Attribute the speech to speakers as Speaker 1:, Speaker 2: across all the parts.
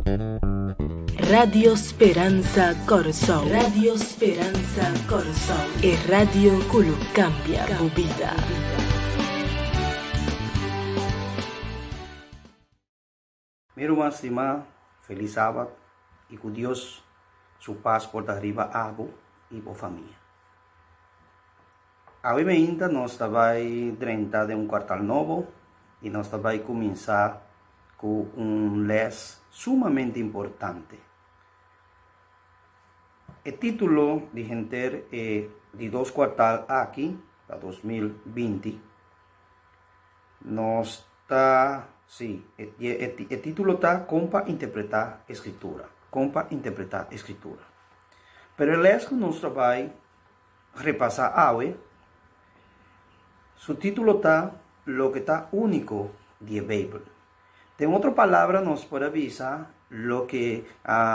Speaker 1: Radio Speransa Kòrsou. Radio Speransa Kòrsou, e radio ku lo kambia bo bida.
Speaker 2: Mi ruman stimá, felis sabat i ku Dios su pas por ta riba abo i bo famia. Awe meinta nos ta bai drenta den un kuartal nobo i nos ta bai kuminsá ku un lès sumamente importante. E título di henter e di dos kuartal aki pa 2020 nos ta, sí, e, e, e título ta Kon pa interpretá e Skritura. Kon pa interpretá e Skritura. Pero e lès ku nos ta bai repasá awe, su título ta Loke ta úniko di e Beibel. Den otro palabra nos por a bisa loke,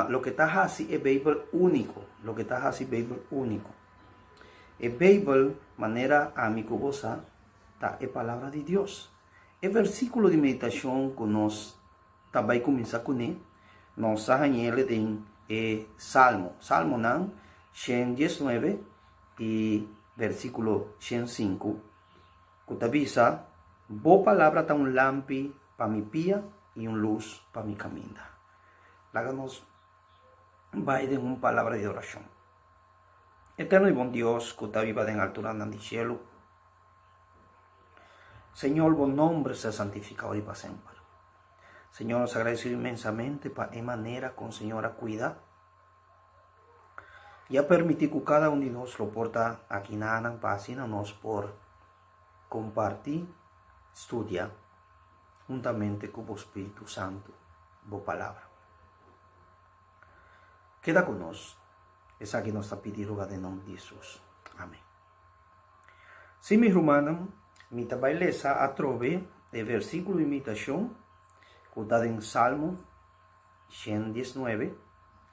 Speaker 2: loke ta hasi e Beibel úniko, loke ta hasi Beibel úniko. E Beibel, manera ami ku bo sa, ta e Palabra di Dios. E versíkulo di meditashon ku nos ta bai kuminsá kuné, nos a hañ'el den e Salmo, Salmonan 119 i versíkulo 105, ku ta bisa, Bo palabra ta un lampi pa mi pia i un lus pa mi kaminda. Laga nos bai den un palabra di orashon. Eterno i bon Dios ku ta biba den alturanan di shelu, Señor, bo nomber sea santificado di pa semper. Señor, nos agradecido inmensamente pa e manera con Señor a cuida y a permiti cu cada un di nos lo por ta aki nanan pa asina nos por comparti, studia huntamente cu bo Spiritu Santo bo palabra. Keda cu nos. Esaki nos ta pidi y roga den nomber di Jesus. Amen. Sí, mi rumannan, mi ta bai lesa atrobe e versíkulo di meditashon ku ta den Salmo 119,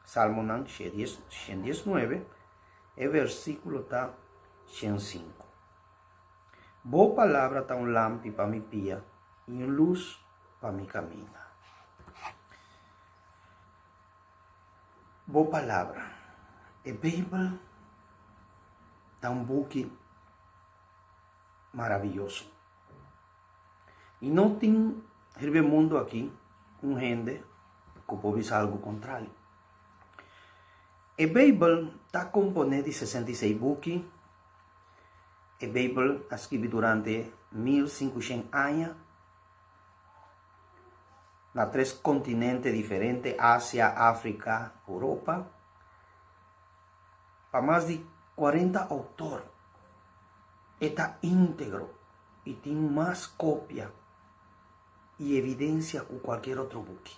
Speaker 2: Salmonan 119, e versíkulo ta 105. Bo palabra ta un lampi pa mi pia i un lus pa mi kaminda. Bo palabra. E Beibel ta un buki maraviyoso. I no tin riba e mundu aki un hende ku por bisa algu kontrario. E Beibel ta komponé di 66 buki. E Beibel a skibi durante 1500 aña. Na tres kontinente diferente, Asia, Afrika, Europa, pa mas di 40 outor. E ta íntegro i tin mas kopia i evidensia ku kualkier otro buki.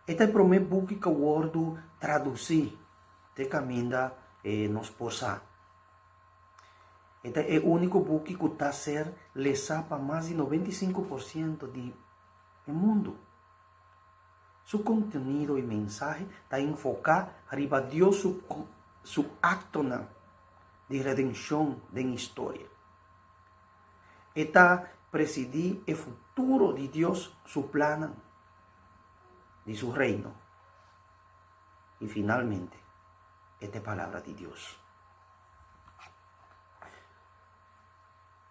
Speaker 2: E ta e promé buki ku a wòrdu tradusí te kaminda nos por sa. E ta e úniko buki ku ta ser lesá pa mas di 95% di e mundu. Su kontenido i mensahe ta enfoká riba Dios su su aktonan di redenshon den historia. E ta presidí e futuro di Dios su plannan di su Reino. I finalmente, e ta e Palabra di Dios.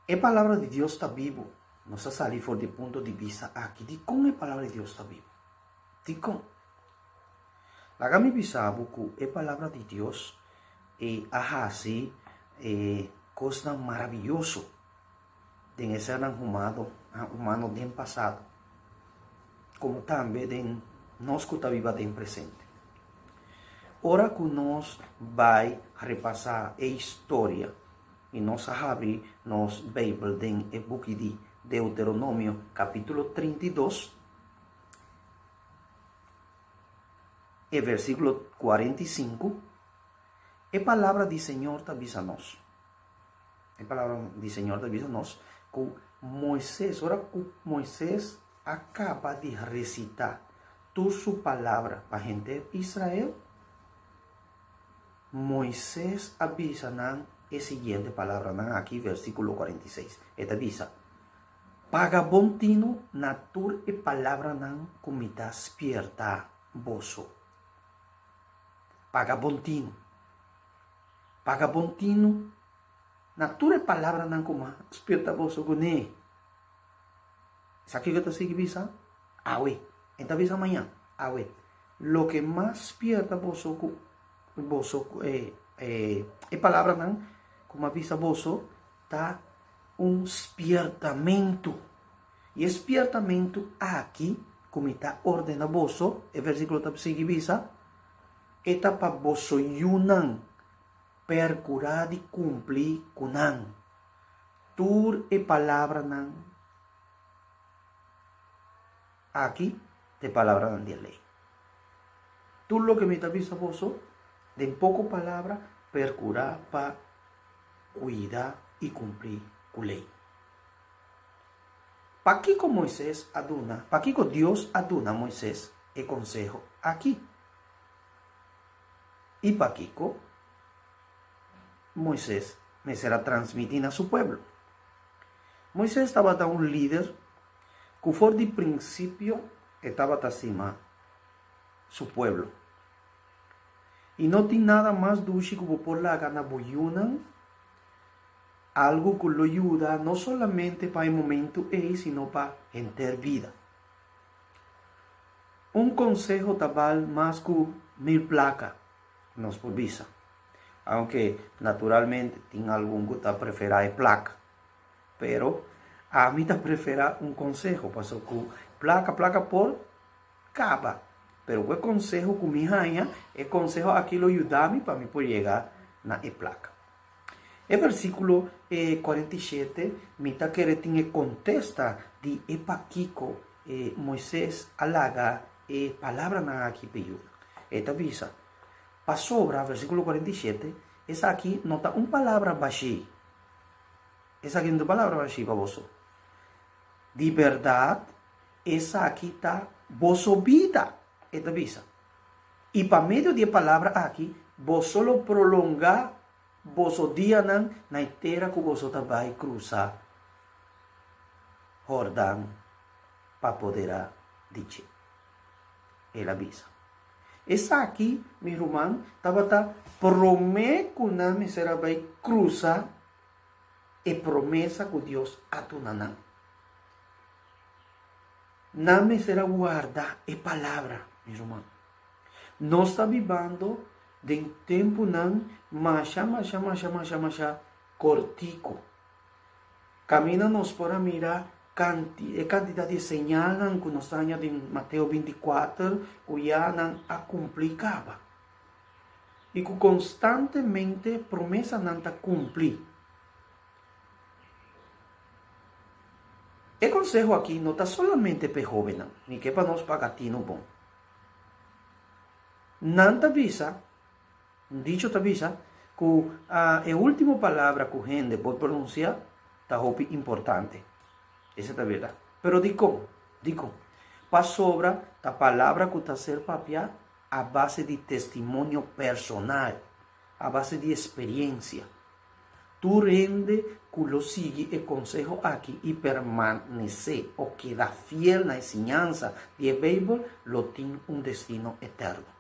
Speaker 2: E Palabra di Dios ta bibu. Nos a sali for di e punto di bista aki. Dikon e Palabra di Dios ta bibu? Dikon? Laga mi bisa bo ku e Palabra di Dios e a hasi e kosnan maravioso den e sernan humano, humano den pasado, komo tambe den nos ku ta biba den presente. Ora ku nos bai repasá e historia i nos a habri nos Beibel den e buki di Deuteronomio kapítulo 32, e versíkulo 45, e palabra di Señor ta bisa nos. E palabra di Señor ta bisa nos ku Moisés, ora ku Moisés a kaba di resitá tur su palabra pa henter Israel, Moisés a bisa nan e siguiente palabranan aki, versíkulo 46. E ta bisa, Paga bon tinu na tur e palabranan ku mi ta spierta boso. Paga bon tinu. Paga bon tinu na tur e palabranan ku mi a spierta boso kuné. Sa kiko ta sigui bisa? Awe. E ta bisa mañan. Awe. Loke mas spierta boso ku boso e e palabranan ku mi a bisa boso ta un spiertamentu. I e spiertamentu aki ku mi ta ordena boso, e versíkulo ta sigui bisa, e ta pa boso yunan perkurá di kumpli ku nan tur e palabranan aki, ta e palabranan di e lei. Tur loke mi ta bisa boso, den poko palabra, perkurá pa kuida i kumpli ku lei. Pakiko Moises a duna, pakiko Dios a duna Moises e konseho aki? I pakiko Moises mester a transmití na su pueblo? Moises tabata un lider ku for di prinsipio e tabata stima su pueblo. I no tin nada mas dushi ku bo por laga na bo yunan, algu ku lo yuda no solamente pa e momentu ei sino pa henter bida. Un konseho ta bal mas ku mil plaka, nos por bisa. Aunke naturalmente tin algun ku ta preferá e plaka. Pero ami ta preferá un konseho pasobra ku plaka plaka por Kaba. Pero ku e konseho ku mi haña, e konseho aki lo yuda mi pa mi por yega na e plaka. E versíkulo 47 mi ta kere tin e kontesta di e pakiko Moises a laga e palabranan aki p'e yuda. E ta bisa, Pasobra, versíkulo 47, esaki no ta un palabra bashí. Esaki no ta un palabra bashí pa boso. Di bèrdat, Esaki ta boso bida, e ta bisa. I pa medio di e palabra aki boso lo prolongá boso dianan na e tera ku boso ta bai krusa Hordan pa poderá di dje. El a bisa. Esaki, mi ruman, tabata promé ku nan mester a bai krusa e promesa ku Dios a duna nan. Nan mester a warda e palabra, mi ruman. Nos ta bibando den tempunan masha, masha, masha, masha, masha kortiku. Kaminda nos por a mira kanti, e kantidat di señalnan ku nos ta haña den Mateo 24 ku ya nan a kumpli kaba. I ku konstantemente promesanan ta kumpli. E konseho aki no ta solamente p'e hóbennan, mi ke pa nos paga tinu bon. Nan ta bisa, un dicho ta bisa, ku e último palabra ku hende por pronunsiá ta hopi importante. Esei ta bèrdat. Pero dikon? Dikon? Pasobra ta palabra ku ta ser papiá a base di testimonio personal, a base di esperiensia. Tur hende ku lo sigui e konseho aki i permanesé o keda fiel na e siñansa di e Beibel lo tin un destino eterno.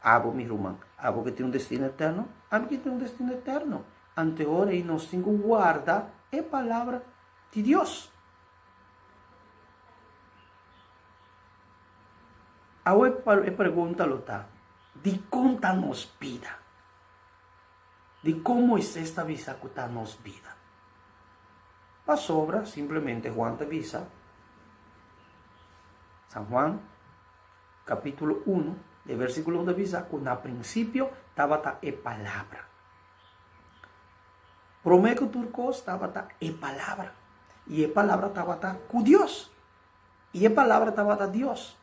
Speaker 2: Abo, mi ruman, abo ke tin un destino eterno? Ami ke tin un destino eterno. Ante ora ei nos tin ku warda e Palabra di Dios. Awe e pregunta lo ta, Dikon ta nos bida? Dikon Moises ta bisa ku ta nos bida? Pasobra simplemente Juan ta bisa, San Juan kapítulo unu, e versíkulo un ta bisa ku na prinsipio tabata e Palabra. Promé ku tur kos tabata e Palabra, i e Palabra tabata ku Dios, i e Palabra tabata Dios.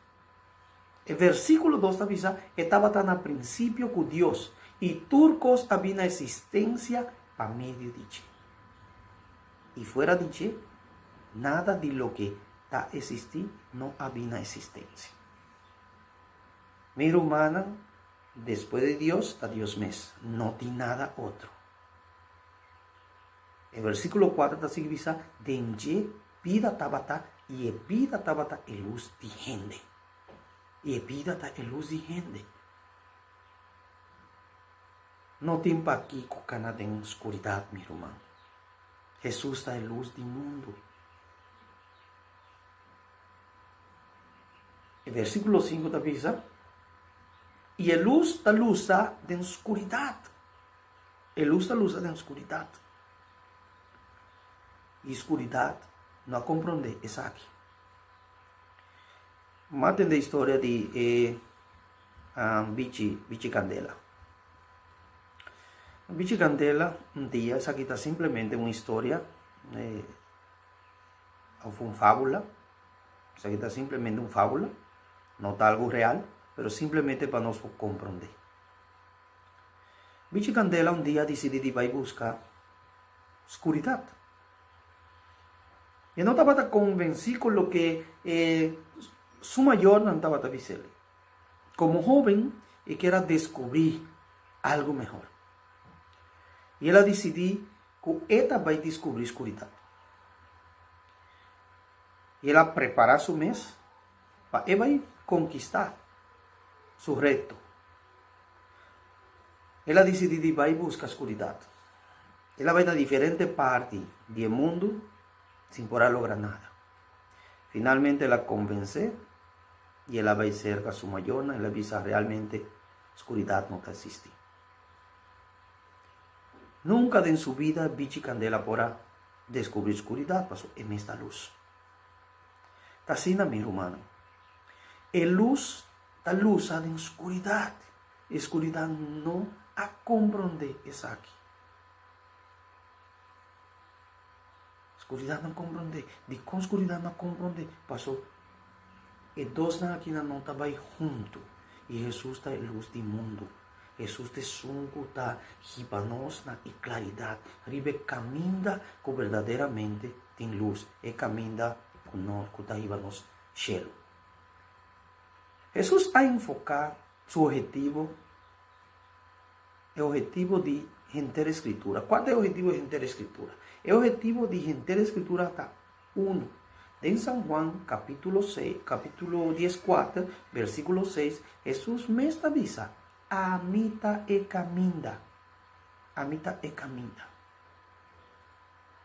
Speaker 2: E versíkulo dos ta bisa, E tabata na prinsipio ku Dios, i tur kos a bin na esistensia pa medio di dje. I fuera di dje, nada di loke ta esistí no a bin na esistensia. Mi rumannan, despues di Dios ta Dios mes, no tin nada otro. E versíkulo kuater ta sigui bisa, Den dje. bida tabata i e bida tabata e lus di hende. I e bida ta e lus di hende. No tin pakiko kana den skuridat, mi ruman. Hesus ta e lus di mundu. E versíkulo sinku ta bisa, I e lus ta lusa den skuridat. E lus ta lusa den skuridat. I skuridat no a komprondé esaki. M'a tende historia di e bichi, bichi kandela. Bichi kandela, un dia, esaki ta simplemente un historia, Of un fábula. Esaki ta simplemente un fábula, no ta algu real, pero simplemente pa nos por komprondé. Bichi Kandela un dia a disidí di bai buska skuridat. E no tabata konvensí ku loke e su mayornan tabata bis'el. Komo hóben e kier a deskubrí algu mehor. I el a disidí Ku e ta bai diskubrí skuridat. I el a prepará su mes pa e bai konkistá su reto. El a disidí di bai buska skuridat. El a bai na diferente parti di e mundu sin por a logra nada. Finalmente el a konvensé i el a bai serka su mayornan, el a bisa realmente skuridat no ta eksistí. Nunka den su bida Bichi Kandela por a deskubrí skuridat paso e mes ta lus. Ta asina mi rumannan. E lus ta lusa den skuridat. E skuridat no a komprondé esaki. Skuridat no komprondé. Dikon skuridat no a komprondé? Paso e dosnan akinan no ta bai huntu. I Hesus ta e lus di mundu. Hesus ta esun ku ta hiba nos na e klaridat riba e kaminda ku berdaderamente tin lus, e kaminda ku no ku ta hiba nos shelu. Hesus a enfoká su ohetivo, e ohetivo di henter e Skritura. Kua ta e ohetivo di henter e Skritura? E ohetivo di henter e Skritura ta unu. Den San Juan kapítulo seis, kapítulo dieskuater, versíkulo seis, Hesus mes ta bisa, Ami ta e kaminda. Ami ta e kaminda.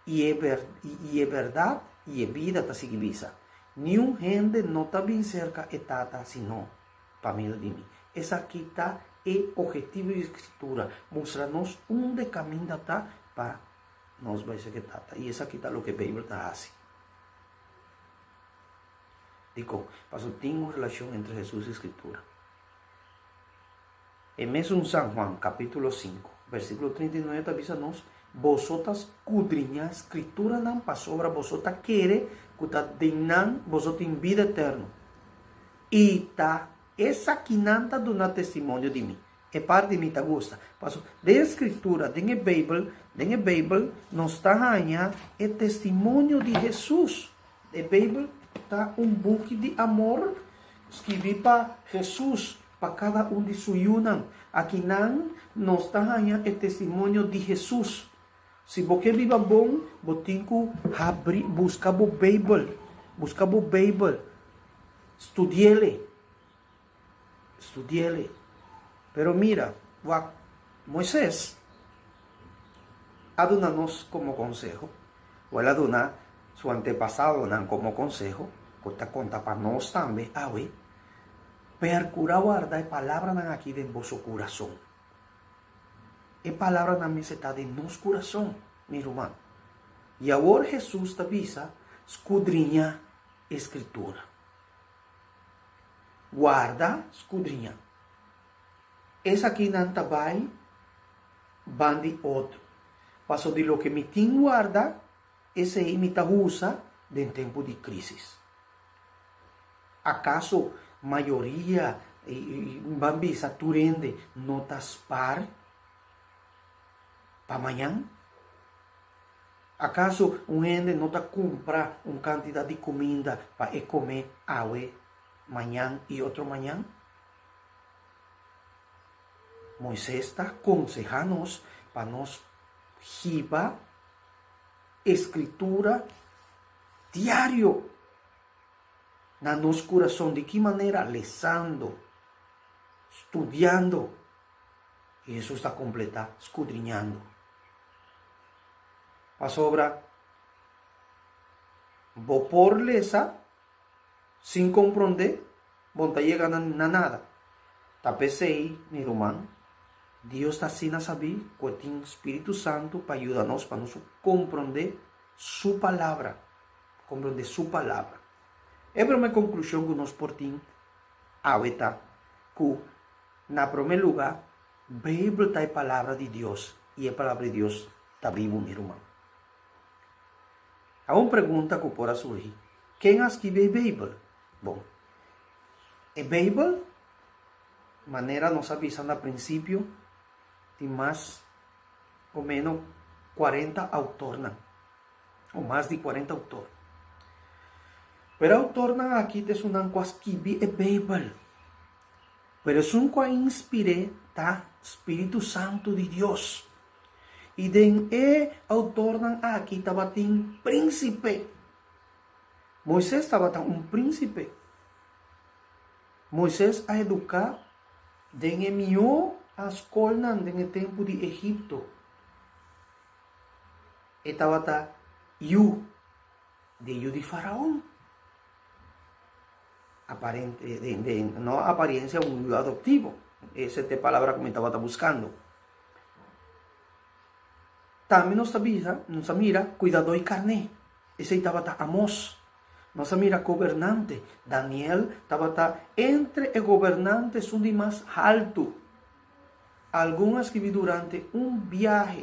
Speaker 2: I e ber, i e bèrdat i e bida ta sigui bisa, Niun hende no ta bin serka e Tata sino pa medio di mi. Esaki ta e ohetivo di Skritura, mustra nos unda e kaminda ta pa Nos bai sa ke tata. I esaki ta loke Beibel ta hasi. Dikon? Pasobra tin un relashon entre Hesus i Skritura. E mesun San Juan, kapítulo sinku, versíkulo 39 ta bisa nos, Boso ta skudriñá Skrituranan pasobra boso ta kere ku ta den nan boso tin bida eterno. I ta esakinan ta duna testimonio di mi. E parti mi ta gusta. Paso den e Scritura, den e Bijbel, den e Bijbel nos ta haña e testimonio di Hesus. E Bijbel ta un buki di amor skibi pa Hesus, pa kada un di su yunan. Akinan nos ta haña e testimonio di Hesus. Si bo ke biba bon, bo tin ku habri, buska bo Bijbel, buska bo Bijbel, studi'el. Studi'el. Pero mira, wak Moises a duna nos komo konseho, o el a duna su antepasadonan komo konseho, ku ta konta pa nos tambe awe, Perkurá warda e palabranan aki den boso kurason. E palabranan mester ta den nos kurason, mi ruman. I awor Hesus ta bisa, Skudriñá e Skritura. Warda skudriña. Esakinan ta bai ban di otro. Paso di loke mi tin warda, esei mi ta usa den tempu di crisis. Acaso mayoria, ban bisa tur hende, no ta spar pa mañan? Akaso un hende no ta kumpra un kantidat di kuminda pa e kome awe, mañan i otro mañan? Moises ta konsehá nos pa nos hiba e Skritura. diario na nos kurason. Di ki manera? Lesando, studiando, i Hesus ta kompletá, skudriñando. Pasobra bo por lesa sin komprondé, bo no ta yega na nada. Ta p'esei, mi ruman, Dios ta asina sabí ku e tin Spiritu Santu pa yuda nos pa nos komprondé Su Palabra, komprondé Su Palabra. E promé konklushon ku nos por tin awe ta ku, na promé lugá, Beibel ta e Palabra di Dios i e Palabra di Dios ta bibu, mi ruman. A un pregunta ku por a surgi, Ken a skibi e Beibel? Bon, e Beibel, manera nos a bisa na prinsipio, tin mas o ménos kuarenta outornan, o mas di kuarenta outor. Pero e outornan aki ta esunnan ku a skibi e Beibel. Pero esun ku a inspir'é ta spiritu santu di Dios. I den e outornan aki tabatin prínsipe. Moises tabata un prínsipe. Moises a eduká den e mihó skolnan den e tempu di Egipto. E tabata yu di yu di Faraon. Aparente, den, den, no apariencia, un yu adoptivo. Ese ta e palabra ku mi tabata buskando. Tambe nos ta bisa, nos a mira kuidadó i karné. Esei tabata Amos. Nos a mira gobernante. Daniel tabata entre e gobernante esun di mas haltu. Algun a skibi durante un biahe.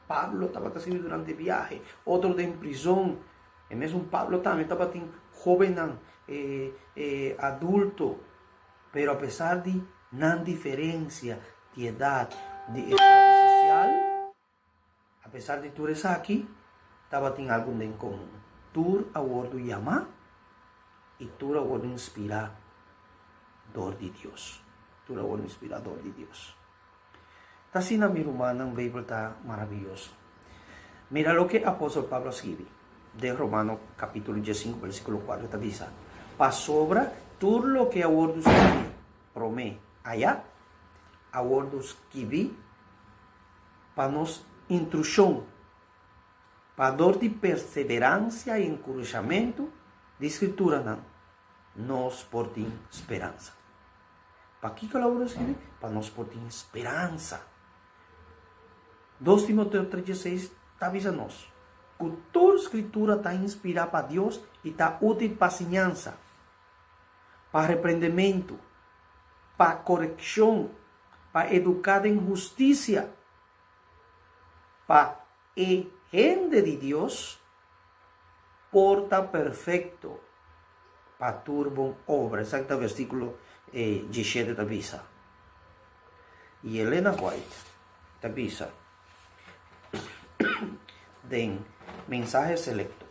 Speaker 2: Pablo tabata skibi durante biahe, otro den prizon. E mesun Pablo tambe tabatin hóbennan, e adulto. Pero apesar di nan diferensia di edat, di estatus sosial, apesar di tur esaki, tabatin algun den komun. Tur a wòrdu yamá i tur a wòrdu inspirá dor di Dios. Tur a wòrdu inspirá dor di Dios. Ta asina, mi rumannan, Beibel ta maraviyoso. Mira loke apòstel Pablo a skibi den Romano kapítulo diesinku versíkulo kuater, e ta bisa, Pasobra tur loke a wòrdu skibí promé ayá, a wòrdu skibí pa nos instrukshon, pa dor di perseveransia i enkurashamentu di Skrituranan nos por tin speransa. Pakiko lo wòrdu skibí? Pa nos por tin speransa. Dos Timoteo tres dieseis ta bisa nos ku tur Skritura ta inspirá pa Dios i ta útil pa siñansa, pa reprendementu, pa korekshon, pa eduká den hustisia, pa e hende di Dios por ta perfekto pa tur bon obra. Esaki ta versíkulo dieshete ta bisa. I Elena White ta bisa den Mensahe Selecto,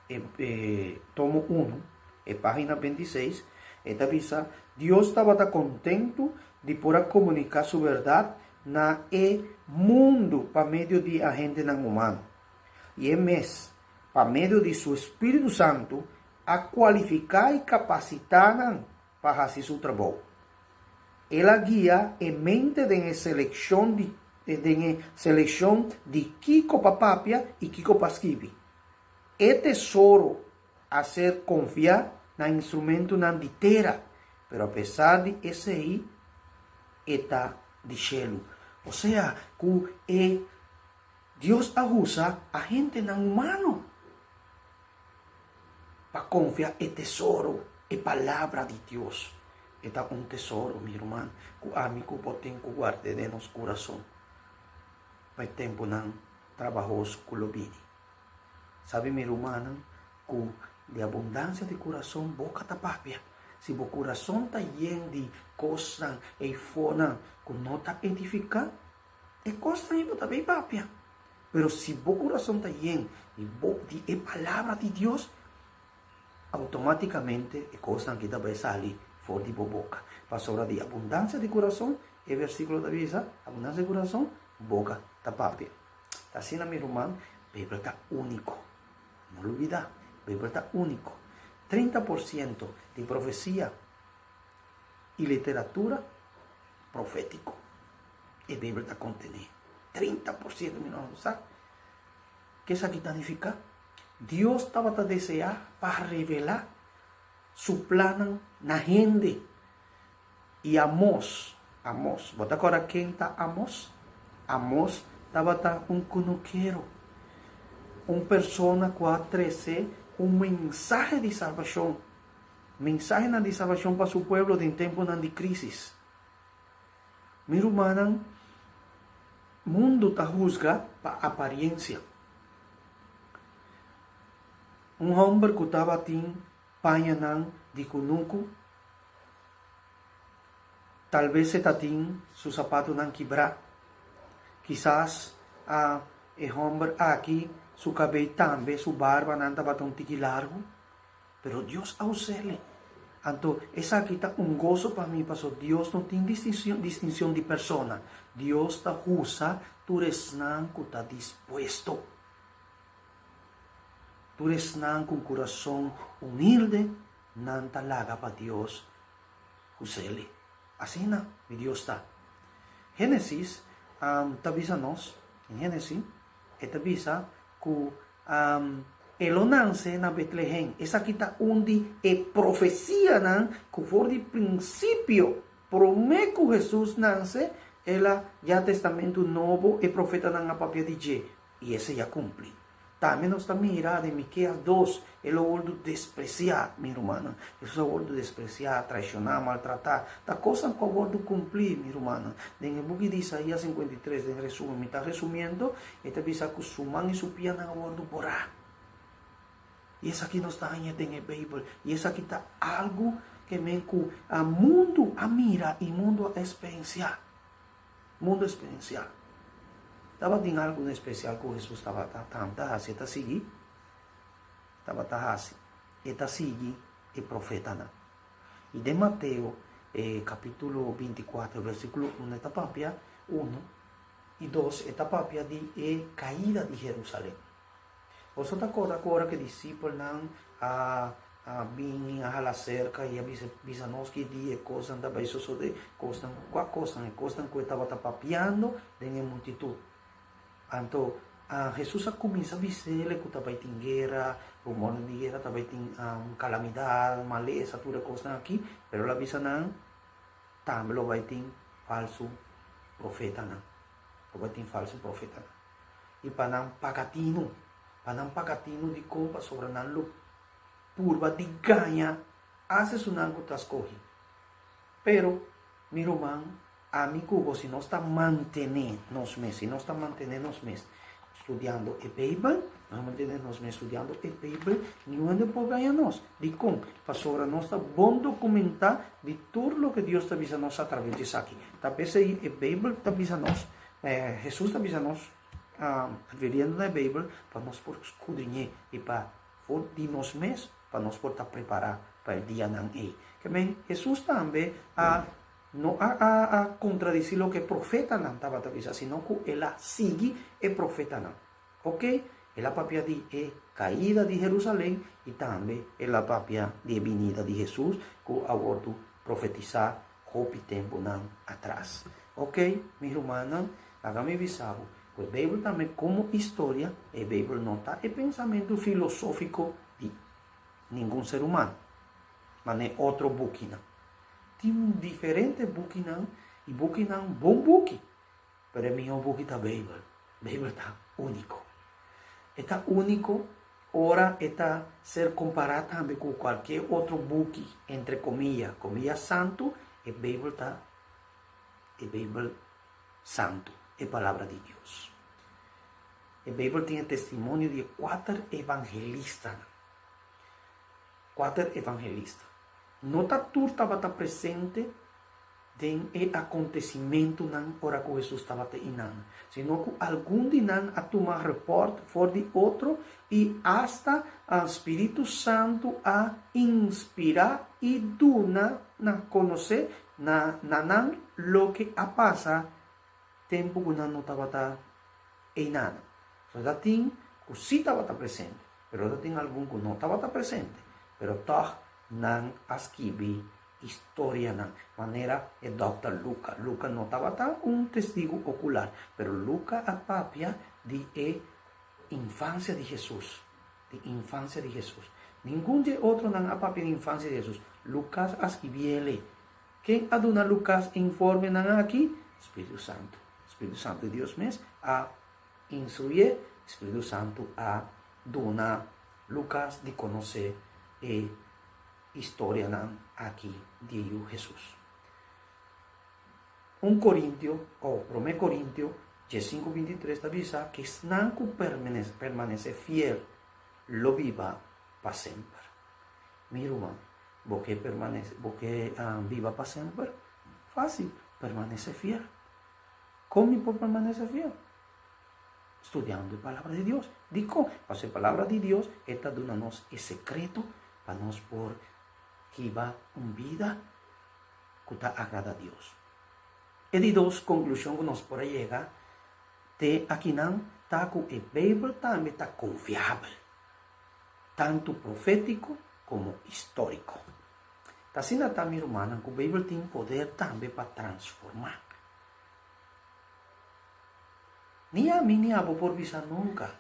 Speaker 2: e tomo unu, e página 26, e ta bisa, Dios tabata kontentu di por a komuniká su bèrdat na e mundu pa medio di agentenan humano. I e mes, pa medio di su spiritu santu, a kualifiká i kapasitá nan pa hasi su trabou. El a guia e mente den e selekshon di den e selekshon di kiko pa papia i kiko pa skibi. E tesoro a ser konfiá na instrumentunan di tera, pero apesar di esei e ta di shelu. Osea ku e Dios a usa agentenan humano pa konfia e tesoro, e Palabra di Dios. E ta un tesoro, mi ruman, ku ami ku bo tin ku guard'é den nos kurason pa e tempunan trabahoso ku lo bini. Sabi, mi rumannan, ku di abundansia di kurason boka ta papia. Si bo kurason ta yen di kosnan eifonan ku no ta edifiká, E kosnan ei bo ta bay papia. Pero si bo kurason ta yen di bo di e palabra di Dios, outomátikamente e kosnan aki ta bay sali for di bo boka. Pasobra di abundansia di kurason, e versíkulo ta bisa, abundansia di kurason, boka ta papia. Ta asina mi ruman, Beibel ta úniko. No lubidá, Beibel ta úniko. 30% di profesia i literatura profétiko e Beibel ta kontené. 30%, mi no sa ke esaki ta nifiká. Dios tabata deseá pa revelá su plannan na hende. I Amos, Amos, bo ta kòrda ken ta Amos? Amos tabata un kunukero, un persona ku a trese un mensahe di salbashon, mensahenan di salbashon pa su pueblo den tempunan di krísis. Mi rumannan, mundu ta husga pa apariensia. Un hòmber ku tabatin pañanan di kunuku, Talbes e ta tin su sapatunan kibrá. Kisas a e hòmber aki su kabei tambe, su barbanan tabata un tiki largu. Pero Dios a us'el. Anto esaki ta un goso pa mi pasobra Dios no tin distinshon di persona. Dios ta usa tur esnan ku ta dispuesto. Tur esnan ku un kurason humilde Nan ta laga pa Dios hus'el. Asina mi Dios ta. Génesis ta bisa nos, den Génesis, e ta bisa ku e lo nanse na Betlehem. Esaki ta un di e profesianan ku for di prinsipio, promé ku Hesus nanse, el a ya Testamentu Nobo e profetanan a papia di dje, i esei a kumpli. Tambe nos ta mira den Mikeas dos, e lo wordu despresiá, mi rumannan. Hesus a wordu despresiá, traishoná, maltratá. Ta kosnan ku a wordu kumplí, mi rumannan. Den e buki di Isaías 53, den resumen, mi ta resumiendo, e ta bisa ku su man i su pianan a wordu borá. I esaki nos ta haña den e Beibel. I esaki ta algu ke men ku a mundu a mira i mundu a eksperensiá. Mundu eksperensial. Tabatin algu en espesial ku Hesus tabata tanta hasi, e ta sigui tabata hasi, e ta sigui e profetanan. I den Mateo e kapítulo 24 versíkulo 1 e ta papia 1 i 2 e ta papia di e kaida di Herusalèm. Boso ta korda ku ora ku e disipelnan a a bini, a hala serka i a bisa, Bisa nos ki dia e kosnan ta bai sosodé? Kosnan, kua kosnan? E kosnan ku e tabata papiando den e multitut. Anto, Hesus a kuminsá bis'el ku ta bai tin guera, rumornan di guera, ta bai tin kalamidat, malesa, tur e kosnan akí, pero el a bisa nan, Tambe lo bai tin falsu profetanan. Lo bai tin falsu profetanan. I pa nan paga tinu, pa nan paga tinu dikon pasobra nan lo purba di gaña as esunnan ku ta skohi. Pero, mi ruman, ami ku bo, si nos ta mantené nos mes, si nos ta mantené nos mes studiando e Beibel, nos ta mantené nos mes studiando e Beibel, niun hende por gaña nos. Dikon? Pasobra nos ta bon dokumentá di tur loke Dios ta bisa nos atraves di esaki. Ta p'esei e Beibel ta bisa nos Hesus ta bisa nos, refiriendo na e Beibel, pa nos por skudriñ'é i pa for di nos mes pa nos por ta prepará pa e dianan ei. Ke men, Hesus tambe a no a a a kontradisí loke e profetanan tabata bisa, sino ku el a sigui e profetanan. Oke, el a papia di e kaida di Herusalen i tambe el a papia di e binida di Hesus ku a wòrdu profetisá hopi tempunan atras. Ok, mi rumannan, laga mi bisa bo ku e Beibel tambe komo historia, e Beibel no ta e pensamentu filosófiko di ningun ser humano, manera otro bukinan. Tin diferente bukinan i bukinan bon buki, pero e mihó buki ta Beibel. Beibel ta úniko. E ta úniko ora e ta ser kompará tambe ku kualke otro buki, entre komia, komia santu, e Beibel ta e Beibel santu, e Palabra di Dios. E Beibel tin e testimonio di e kuater evangelistanan. Kuater evangelista. No ta tur tabata presente den e akontesimentunan ora ku Hesus tabata einan, sino ku algun di nan a tuma repòrt for di otro i asta spiritu santu a inspirá i duna na konosé na nan loke a pasa tempu ku nan no tabata einan. So ta tin ku sí tabata presente. Pero ta tin algun ku no tabata presente, pero tòg nan a skibi historianan, manera e dòkter Luka. Luka no tabata un testigu okular, pero Luka a papia di e infansia di Hesus, di infansia di Hesus. Ningun di e otronan a papia di infansia di Hesus. Lukas a skibi el e. Ken a duna Lukas e informenan aki? Spiritu Santu. Spiritu Santu di Dios mes a instruyé, Spiritu Santu a duna Lukas di konosé e historianan aki di e Yu Hesus. Un Korintio, o Promé Korintio, diesinku bintitres ta bisa ku esnan ku permanesé fiel lo biba pa semper. Mi ruman, bo ke permanesé, bo ke biba pa semper? Fásil, permanesé fiel. Kon mi por permanesé fiel? Studiando e Palabra di Dios. Dikon? Pasobra e Palabra di Dios e ta duna nos e sekreto pa nos por hiba un bida ku ta agrada Dios. E di dos konklushon ku nos por a yega te akinan ta ku e Beibel tambe ta konfiabel, tantu profétiko komo históriko. Ta asina ta, mi rumannan, ku Beibel tin poder tambe pa transformá. Ni ami ni abo por bisa nunka,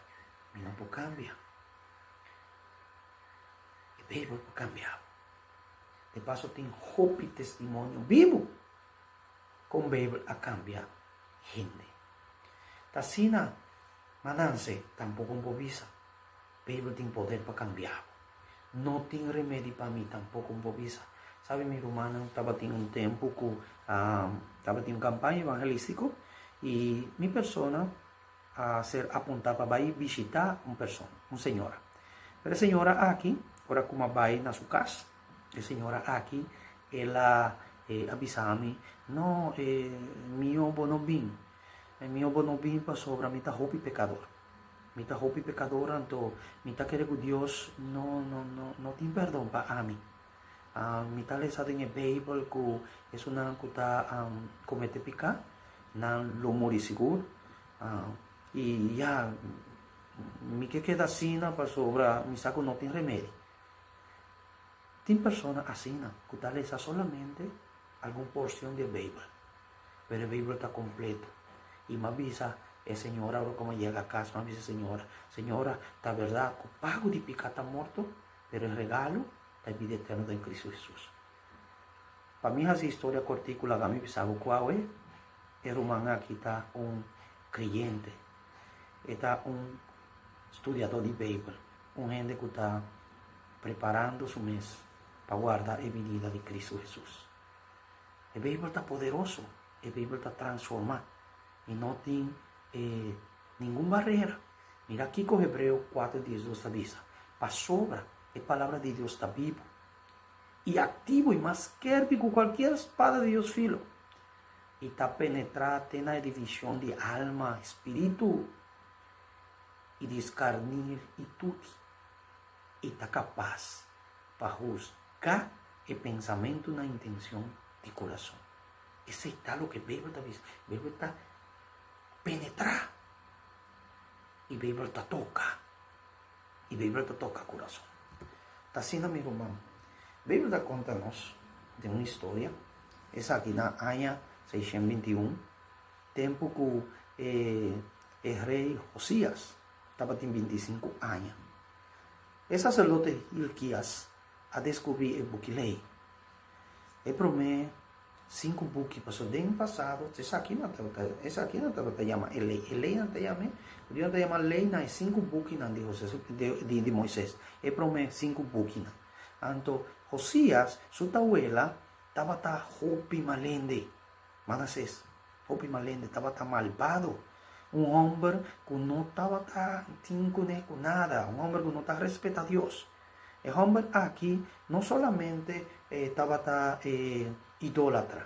Speaker 2: Mi no por kambia. E Beibel por kambia bo. De paso tin hopi testimonio bibu kon Beibel a kambia hende. Ta asina Mananse tampoko por bisa, Beibel tin poder pa kambia bo. No tin remedi pa mi tampoko por bisa. Sabi mi rumannan tabatin un tempu ku tabatin un kampaña evangelístiko i mi persona a ser apuntá pa bai bishitá un persona, un señora. Pero e señora aki, ora ku mi a bai na su kas, e señora aki el a a bisa mi, No, mihó bo no bin. Mihó bo no bin pasobra mi ta hopi pekador. Mi ta hopi pekador anto mi ta kere ku Dios no no no no tin perdon pa ami. Mi ta lesa den e Beibel ku esunnan ku ta komete piká, nan lo muri sigur. I ya, mi ke keda asina pasobra mi sa ku no tin remedi. Tin persona asina ku ta lesa solamente algun porshon di e Beibel, pero e Beibel ta kompleto. I mi a bisa e señora ora ku mi a yega kas, mi a bisa e señora, Señora, ta bèrdat ku pago di piká ta morto, pero e regalo ta e bida eterno den Cristo Jesus. Pa mi haci historia cortico laga mi bisa bo cu awe e ruman aki ta un creyente, e ta un studiador di Bijbel, un hende cu ta preparando su mes pa warda e binida di Cristo Jesus. E Bijbel ta poderoso, e Bijbel ta transforma y no tin e ningun barera. Mira kico Hebreo cuatro diesdos ta bisa, Pasobra e palabra di Dios ta bibu i aktivo i mas skerpi ku kualkier spada di dos filo, i ta penetrá te na e divishon di alma, spiritu, i di skarnir i tuti, i ta kapas pa husgá e pensamentunan i intenshon di kurason. Esei ta loke Beibel ta bisa. Beibel ta penetrá i Beibel ta toka. I Beibel ta toka kurason. Ta asina, mi ruman. Beibel ta konta nos den un historia, esaki na aña seishent binti i un, tempu ku e e rei Hosias tabatin bintisinku aña. E saserdote Hilkias a deskubrí e buki Lei. E promé Sinku buki, pasobra den pasado esaki nan tabata, esaki nan tabata yama e lei. E lei nan ta yam'e, Dios nan ta yama lei na e sinku bukinan di José, di di Moisés, e promé sinku bukinan. Anto Josías su tawela tabata hopi malende, Manasés, hopi malende, tabata malbado, un hòmber ku no tabata tin kuné ku nada, un hòmber ku no ta respetá Dios. E hòmber aki no solamente e tabata e idólatra,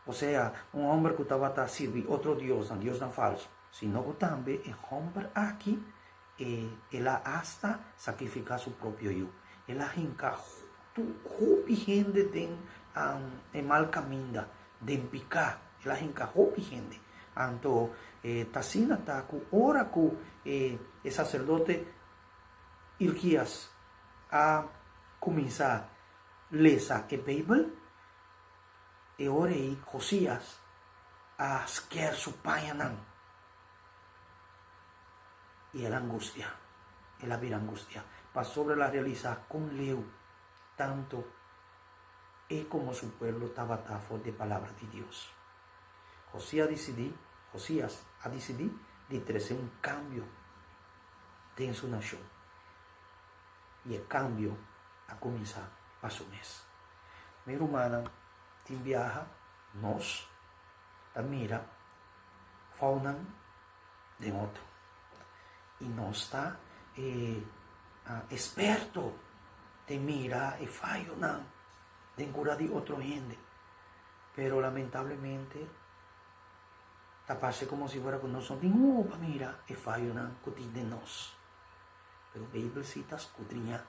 Speaker 2: osea, un hòmber ku tabata sirbi otro diosnan, diosnan falsu, sino ku tambe e hòmber aki e el a asta sakrifiká su propio yu. El a hinká hopi hende den e mal kaminda, den piká. El a hinká hopi hende. Anto ta asina ta ku ora ku e saserdote. Hilkias a kuminsá lesa e Beibel, e ora ei Josias a sker su pañanan i el a angustia. El a bira angustia pasobra el a realisá kon leu tantu e komo su pueblo tabata for di e Palabra di Dios. Josías disidí, Josías a disidí di trese un kambio den su nashon. I e kambio a kuminsá pa su mes. Mi rumannan, tin biaha nos ta mira founan den otro. I nos ta e esperto den mira e fayonan den kura di otro hende. Pero lamentablemente ta parse como si fuera cu nos no tin ojo pa mira e fayonan cu tin den nos. Pero Bijbel si ta scudriña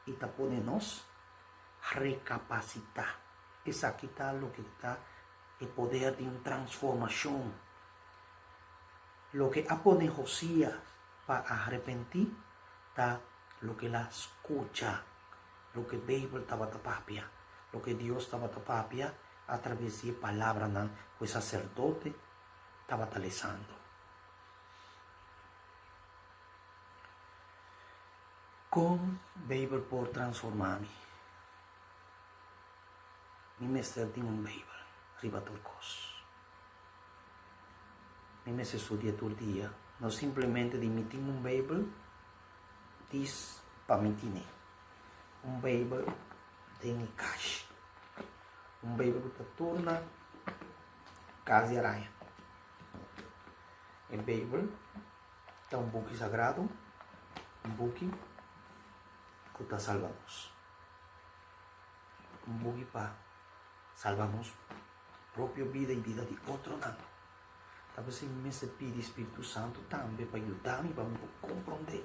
Speaker 2: y ta pone nos recapacita. Esaki ta loke ta e poder di un transformacion. Loke a pone Josias pa arepenti ta loke el a scucha. Loke Beibel tabata papia, loke Dios tabata papia atraves di e palabranan ku e saserdote tabata lesando. Kon Beibel por transformá mi? Mi mester tin un Beibel riba tur kos. Mi mester studia tur dia, no simplemente di mi tin un Beibel, Dis pa mi tine un Beibel den mi kashi. Un Beibel ku ta turna kas di araña. E Beibel ta un buki sagrado, un buki ku ta salba nos. Un buki pa salba nos propio bida i bida di otronan. Ta p'esei mi mester pidi Spiritu Santu tambe pa yuda mi pa mi por komprondé.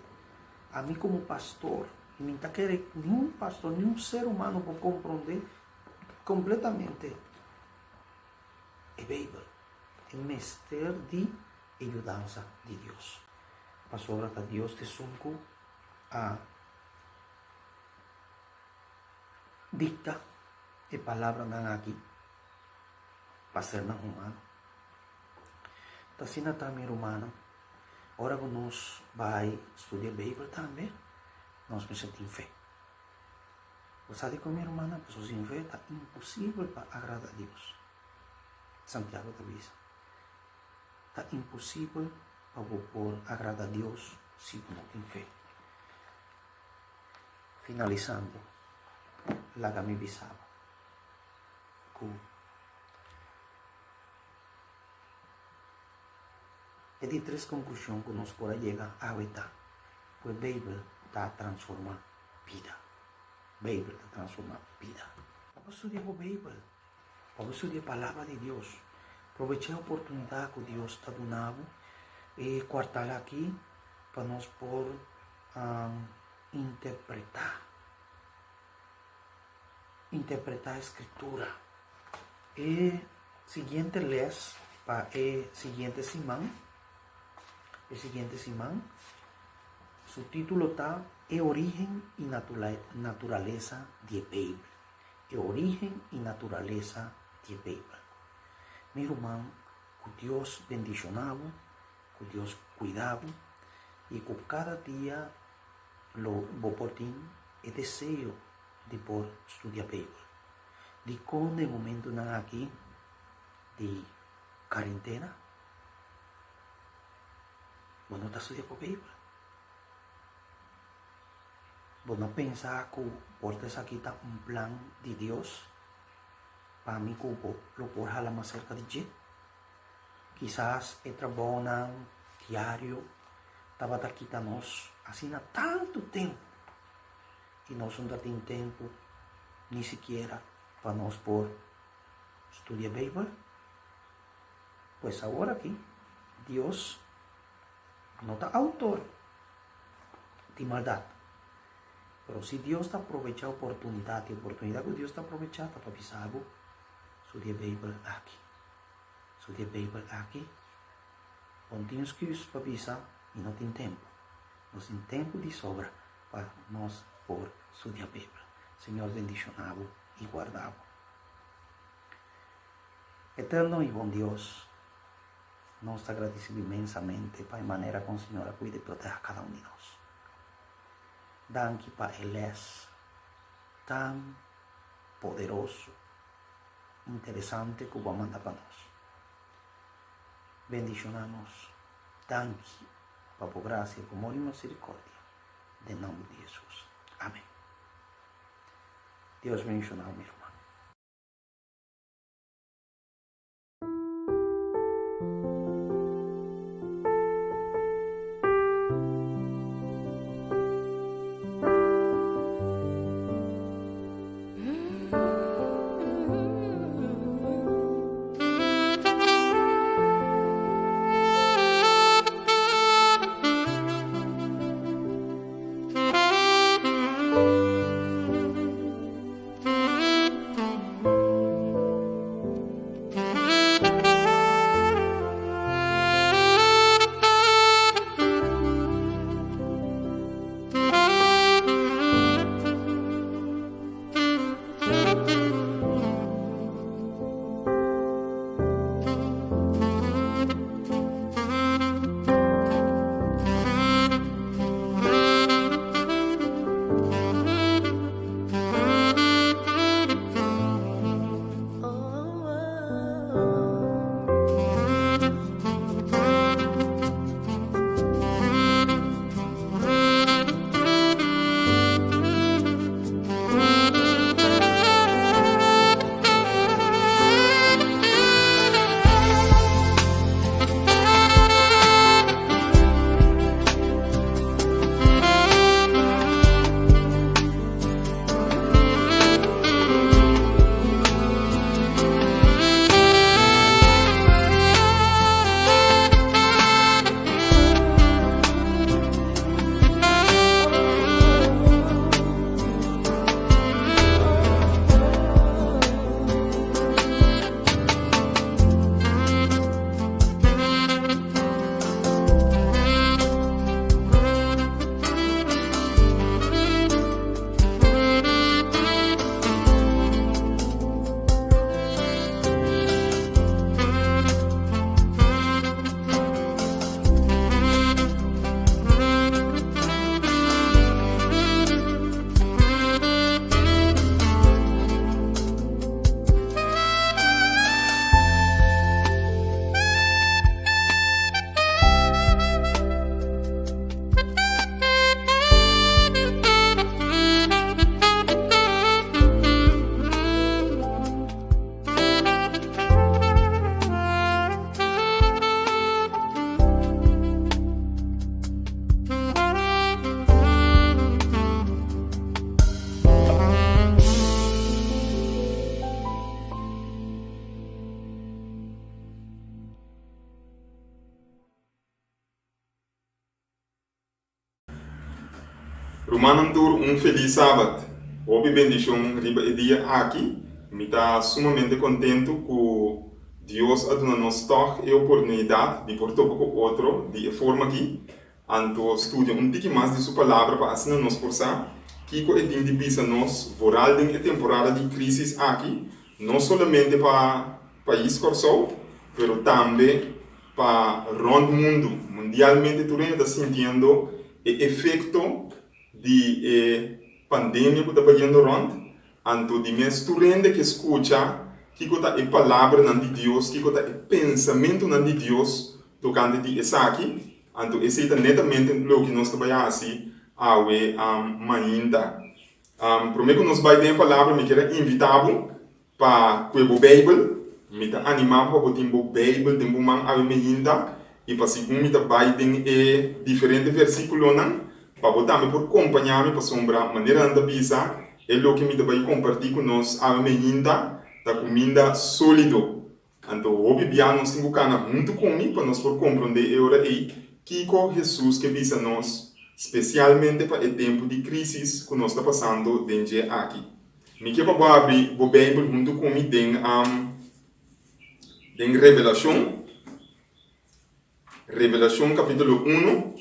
Speaker 2: Ami komo pastor, i mi ta kere niun pastor, niun ser humano por komprondé kompletamente e Beibel. E mester di e yudansa di Dios. Pasobra ta Dios ta esun ku a dikta e palabranan aki pa sernan humano. Ta asina ta, mi rumannan, ora ku nos bai studia Beibel tambe, nos mester tin fe. Bo sa dikon, mi rumannan? Pasobra sin fe ta imposibel pa agrada Dios. Santiago ta bisa, Ta imposibel pa bo por agrada Dios si bo no tin fe. Finalisando, laga mi bisa bo ku E di tres konklushon ku nos por a yega awe ta ku e Beibel ta transformá bida. Beibel ta transformá bida. Pa bo studia bo Beibel, pa bo studia e Palabra di Dios, probechá e oportunidat ku Dios ta duna bo e kuartal aki pa nos por interpretá. Interpretá e Skritura. E siguiente les pa e siguiente siman, e siguiente siman, su título ta E origen i naturalesa di e Beibel. E origen i naturalesa di e Beibel. Mi ruman, ku Dios bendishoná bo, ku Dios kuida bo i ku kada dia lo bo por tin e deseo di por studia Beibel. Dikon den momentunan aki di karentena bo no ta studia bo Beibel? Bo no pensa ku por ta esaki ta un plan di Dios pa mi ku bo lo por hala mas serka di dje? Kisas e trabounan diario tabata kita nos asina tantu tempu i nos no ta tin tempu ni sikiera pa nos por studia Beibel. Pues awor aki Dios no ta outor di maldat, pero si Dios ta aprovecha oportunidat, i oportunidat ku Dios ta aprovecha ta pa bisa bo studia Beibel aki. Studia Beibel aki, bo no tin excuse pa bisa mi no tin tempu. Nos tin tempu di sobra pa nos por studia Beibel. Señor bendishoná bo i guarda bo. Eterno i bon Dios, nos ta gradisido inmensamente pa e manera kon Señor a kuida i proteha kada un di nos. Danki pa e lès tan poderoso, interesante ku bo a manda pa nos. Bendishoná nos. Danki pa bo grasia, bo amor i misericordia. Den nomber di Hesus. Amen. Dios bendishoná bo mi ruman.
Speaker 3: Rumannan tur un felis sabat. Hopi bendishon riba e dia aki. Mi ta sumamente kontentu ku Dios a duna nos tòg e oportunidat di por topa ku otro di e forma aki. Anto studia un tiki mas di su Palabra pa asina nos por sa kiko e tin di bisa nos vooral den e temporada di crisis aki, no solamente pa pais Kòrsou, pero tambe pa rònt mundu. Mundialmente tur hende ta sintiendo e efekto di e pandemia ku ta bayendo rònt, anto di mes tur hende ke skucha kiko ta e palabranan di Dios, kiko ta e pensamentunan di Dios tokante di esaki, anto esei ta netamente loke nos ta bai hasi awe mainta. Promé ku nos bai den e palabra mi kier a invitá bo Pa kue bo Beibel, mi ta animá bo pa bo tin bo Beibel den bo man awe meinta i pa segun mi ta bai den e diferente versíkulonan, pa bo tambe por kompañá mi pasobra manera nan ta bisa, e loke mi ta bai kompartí ku nos awe meinta ta kuminda sólido. Anto hopi bia nos tin ku kana huntu ku mi pa nos por komprondé e ora ei kiko Hesus ke bisa nos spesialmente pa e tempu di krísis ku nos ta pasando den dje aki. Mi ke pa bo abri bo Beibel huntu ku mi den den Revelashon, Revelashon kapítulo unu.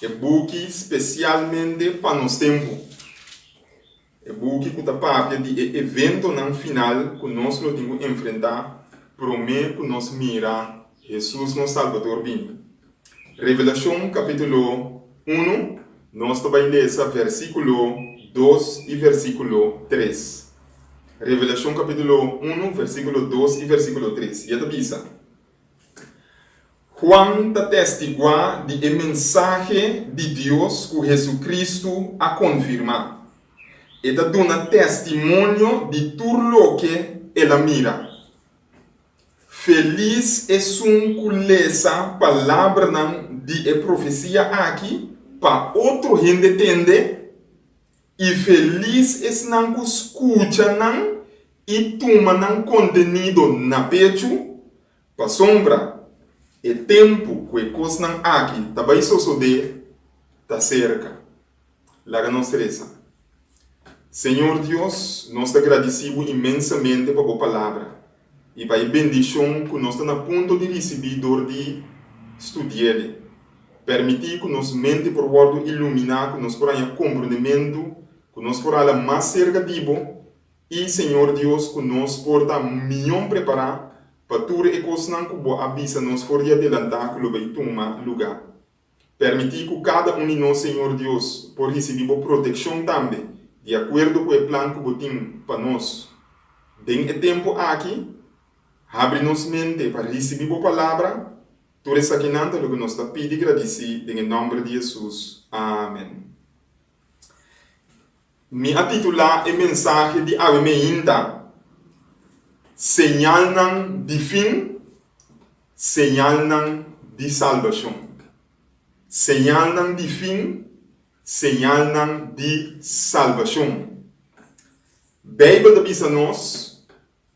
Speaker 3: E buki spesialmente pa nos tempu. E buki ku ta papia di e eventonan final ku nos lo tin ku enfrentá promé ku nos mira Hesus nos Salbador bini. Revelashon kapítulo unu, nos ta bai lesa versíkulo dos i versíkulo tres. Revelashon kapítulo unu, versíkulo dos i versíkulo tres, i e ta bisa. Juan ta testiguá di e mensahe di Dios ku Hesukristu a konfirmá. E ta duna testimonio di tur loke el a mira. Felis esun ku lesa palabranan di e profesia aki pa otro hende tende, i felis esnan ku skucha nan i tuma nan kontenido na pechu, Pasobra e tempu ku e kosnan aki ta bai sosodé ta serka. Laga nos resa. Señor Dios, nos ta gradisí bo inmensamente pa bo Palabra i pa e bendishon ku nos ta na punto di risibí dor di studi'el. Permití ku nos mente por wòrdu iluminá, ku nos por haña komprondementu, ku nos por hala mas serka di bo I, Señor Dios, ku nos por ta mion prepará pa tur e kosnan ku Bo a bisa nos for di adelantá ku lo bai tuma lugá. Permití ku kada un di nos, Señor Dios, por risibí Bo protekshon tambe, di akuerdo ku e plan ku Bo tin pa nos den e tempu aki. Habri nos mente pa risibí Bo Palabra. Tur esakinan ta loke nos ta pidi gradisí den e nòmber di Hesus. Amen. Mi a titulá e mensahe di awe meinta, Señalnan di fin, señalnan di salbashon. Señalnan di fin, señalnan di salbashon. Beibel ta bisa nos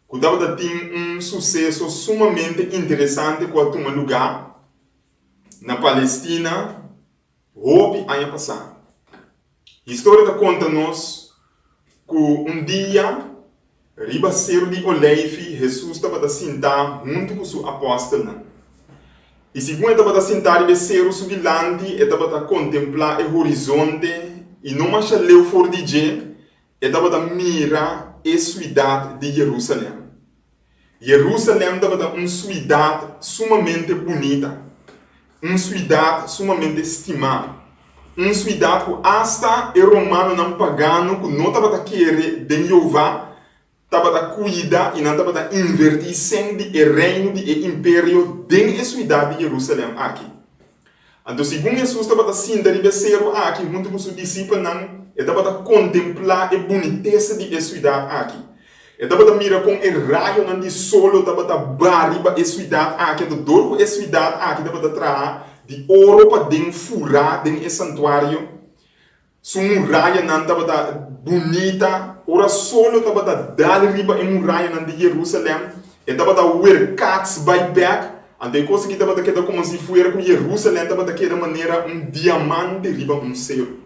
Speaker 3: ku tabata tin un suseso sumamente interesante ku a tuma lugá na Palestina Hopi aña pasá, historia ta konta nos ku un dia riba Seru di Oleifi Hesus tabata sintá huntu ku su apòstelnan. I segun e tabata sintá riba e seru su dilanti, e tabata kontemplá e horizonte i no masha leu for di dje e tabata mira e suidat di Jerusalèm. Jerusalèm tabata un suidat sumamente bunita, un suidat sumamente stimá, un suidat ku asta e romanonan pagano ku no tabata kere den Jehová tabata kuida i nan tabata invertí sèn di e reino di e imperio den e suidat di Jerusalèm aki. Anto segun Hesus tabata sinta riba e seru aki huntu ku su disipelnan, e tabata kontemplá e bunitesa di e siudat aki. E tabata mira kon e rayonan di solo tabata ba riba e siudat aki, anto dor ku e siudat aki tabata traha di oro paden furá den e santuario, Su murayanan tabata bunita. Ora solo tabata dal riba e murayanan di Jerusalèm, e tabata werkats bai bèk. Anto e kos aki tabata keda komo si fuera ku Jerusalèm tabata keda manera un diamante riba un seru.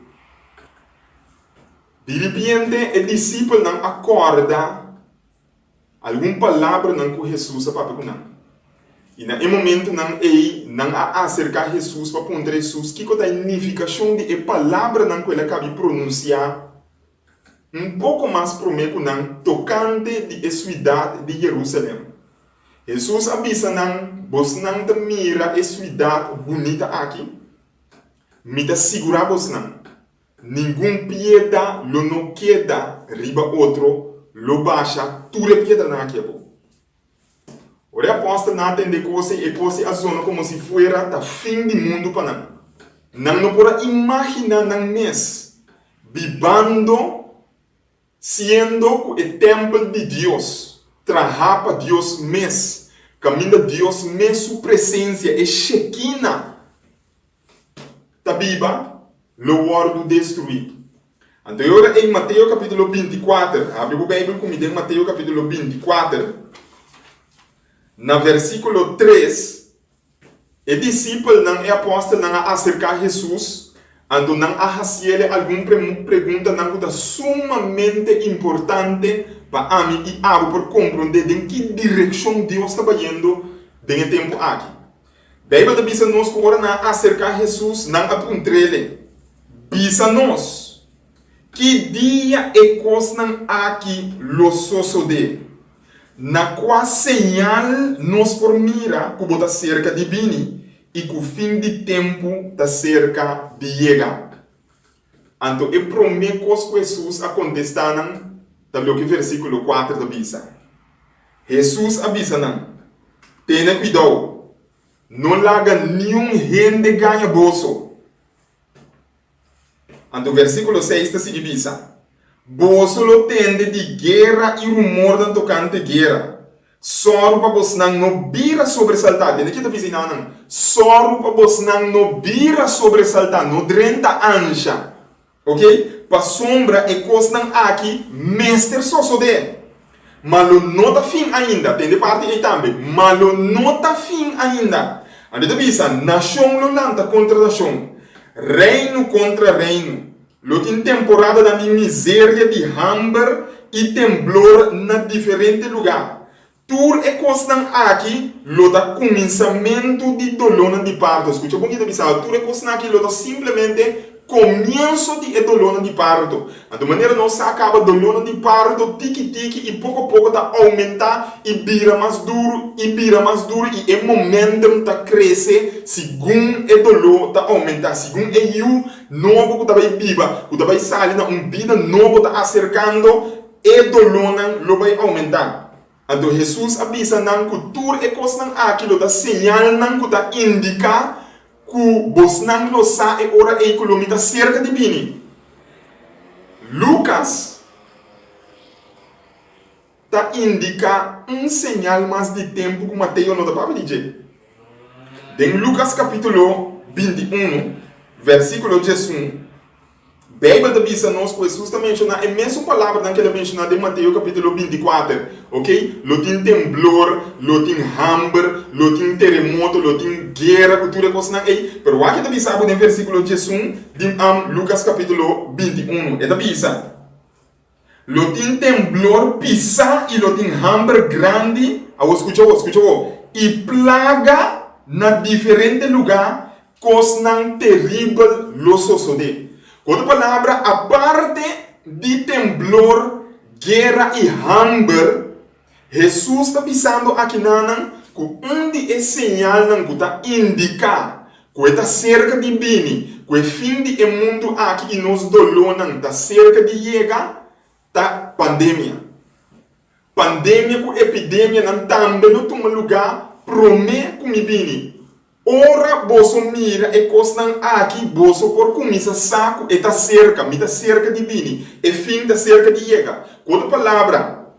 Speaker 3: Diripiente e disipelnan a kòrda Algun palabranan ku Hesus a papia ku nan. I na e momentunan ei, nan a aserká Hesus pa puntra Hesus kiko ta e nifikashon di e palabranan ku el a kabi pronunsiá un poko mas promé ku nan tokante di e suidat di Jerusalèm. Hesus a bisa nan, Bosnan ta mira e suidat bunita aki? Mi ta sigurá bosnan, Ningun piedra lo no keda riba otro, lo basha tur e piedranan aki abou. Ora e apòstelnan a tende kos ei, e kos ei a zona komo si fuera ta fin di mundu pa nan. Nan no por a imaginá nan mes bibando siendo ku e tèmpel di Dios, trahá pa Dios mes, kaminda Dios mes su presensia, e Shekina, ta biba lo wòrdu destruí. Anto e ora ei Mateo kapítulo binti kuater, habri bo Beibel ku mi den Mateo kapítulo binti kuater, na versíkulo tres, e disipelnan, e apòstelnan a aserká Hesus, anto nan a hasiele algun preguntanan ku ta sumamente importante pa ami i abo por komprondé den ki direkshon Dios ta bayendo den e tempu aki. Beibel ta bisa nos ku ora nan a aserká Hesus, nan a puntr'el, Bisa nos, ki dia e kosnan aki lo sosodé? Na kua señal nos por mira ku bo ta serka di bini i ku fin di tempu ta serka di yega? Anto e promé kos ku Hesus a kontestá nan ta loke versíkulo kuater ta bisa. Hesus a bisa nan, Tene kuidou, no laga niun hende gaña boso. Anto versíkulo seis ta sigui bisa, Boso lo tende di guera i rumornan tokante guera. Sòru pa bosnan no bira sobresaltá. Tende ke ta bisa enanan? Sòru pa bosnan no bira sobresaltá, no drenta ansha. Ok? Pasobra e kosnan aki mester sosodé. Ma lo no ta fin ainda. Tende parti ei tambe. Ma lo no ta fin ainda. Anto e ta bisa, Nashon lo lanta kontra nashon, reino kontra reino. Lo tin temporadanan di miseria, di hamber i temblor na diferente lugá. Tur e kosnan aki lo ta kuminsamentu di dolónan di parto. Skucha bon ki ta bisa, tur e kosnan aki lo ta simplemente komienso di e dolónan di parto. Anto manera nos sa kaba dolónan di parto tiki tiki i poko poko ta oumentá i bira mas duru i bira mas duru i e momentum ta krese segun e doló ta oumentá, segun e yu nobo ku ta bai biba, ku ta bai sali na un bida nobo ta aserkando, e dolónan lo bai oumentá. Anto Hesus a bisa nan ku tur e kosnan aki lo ta señalnan ku ta indiká ku bosnan lo sa e ora ei ku lo mi ta serka di bini. Lukas ta indiká un señal mas di tempu ku Mateo no ta papia di dje. Den Lukas kapítulo 21, versíkulo 11, Beibel ta bisa nos ku Hesus ta menshoná e mesun palabranan ku el a menshoná den Mateo kapítulo 24, ok? Lo tin temblor, lo tin hamber, lo tin teremoto, lo tin guera ku tur e kosnan ei. Pero wak e ta bisa bo den versíkulo 11 di Lukas kapítulo 21. E ta bisa. Lo tin temblor pisá i lo tin hamber grandi, awor skucha awor, skucha awor, i plaga na diferente lugá, kosnan teribel lo sosodé. Ku otro palabra, aparte di temblor, guera i hamber, Hesus ta bisando akinanan ku un di e señalnan ku ta indiká ku e ta serka di bini, ku e fin di e mundu aki i nos dolónan ta serka di yega, ta pandemia. Pandemia ku epidemianan tambe lo tuma lugá promé ku mi bini. Ora boso mira e kosnan aki, boso por kuminsá sa ku e ta serka, mi ta serka di bini, e fin ta serka di yega. Ku otro palabra,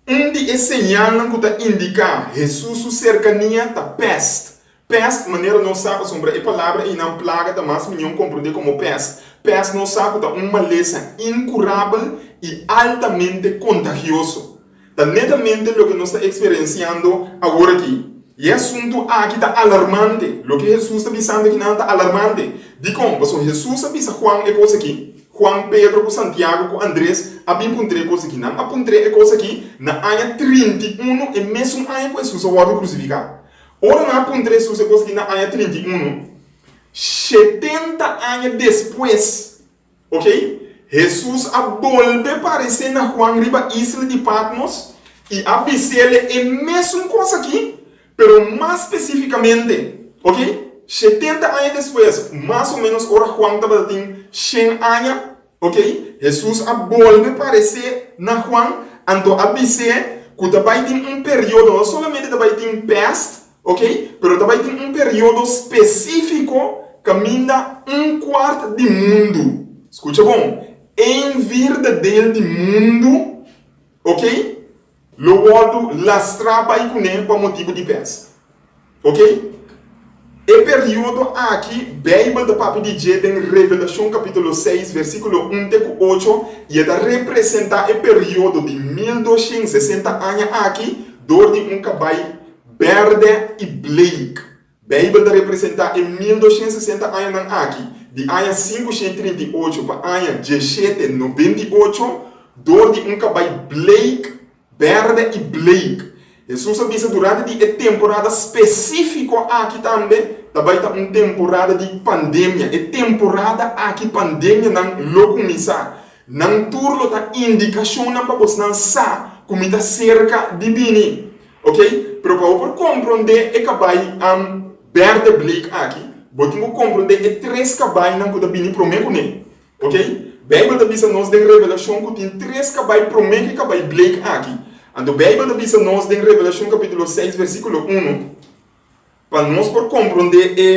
Speaker 3: un di e señalnan ku ta indiká Hesus su serkania ta pèst. Pèst, manera nos sa, pasobra e palabra einan plaga ta mas miñon komprondé komo pèst. Pèst nos sa ku ta un malesa inkurabel i altamente kontagioso. Ta netamente loke nos ta eksperensiando awor aki. I e asuntu aki ta alarmante. Loke Hesus ta bisando akinan ta alarmante. Dikon? Pasobra Hesus a bisa Juan e kos aki. Juan, Pedro ku Santiago ku Andres a bin puntr'é e kos aki. Nan a puntr'é e kos aki na aña 31, e mesun aña ku Hesus a wòrdu krusifiká. Ora nan a puntra Hesus e kos aki na aña 31, shetenta aña despues, Ok, Hesus a bolbe paresé na Juan riba isla di Patmos i a bis'ele e mesun kos akí, pero mas spesífikamente. Ok, 70 aña despues, mas o ménos ora Juan tabatin shen aña, ok, Hesus a bolbe paresé na Juan, anto a bis'é ku ta bai tin un periodo, no solamente ta bai tin pèst, Ok, pero ta bai tin un periodo spesífiko kaminda un kuart di mundu, skucha bon, een vierde deel di mundu, ok, lo wòrdu lastrá bai kuné pa motibu di pèst. Ok, e periodo aki Beibel ta papia di dje den Revelashon kapítulo 6 versíkulo 1 te ku 8 i e ta representá e periodo di 1260 aña aki dor di un kabai Bèrdè i bleik. Beibel ta representá e 1260 añanan aki, di aña 538 pa aña 1798, dor di un kabai bleik, bèrdè i bleik. Hesus a bisa durante di e temporada spesífiko aki tambe ta bai ta un temporada di pandemia. E temporada aki pandemianan lo kuminsá. Nan tur lo ta indikashonnan pa bosnan sa ku mi ta serka di bini. Ok, pero pa bo por komprondé e kabai bèrdè bleek aki, bo tin ku komprondé e tres kabainan ku ta bini promé kuné. Ok, Beibel ta bisa nos den Revelashon ku tin tres kabai promé ku e kabai bleek aki. Anto Beibel ta bisa nos den Revelashon kapítulo seis versíkulo unu, pa nos por komprondé e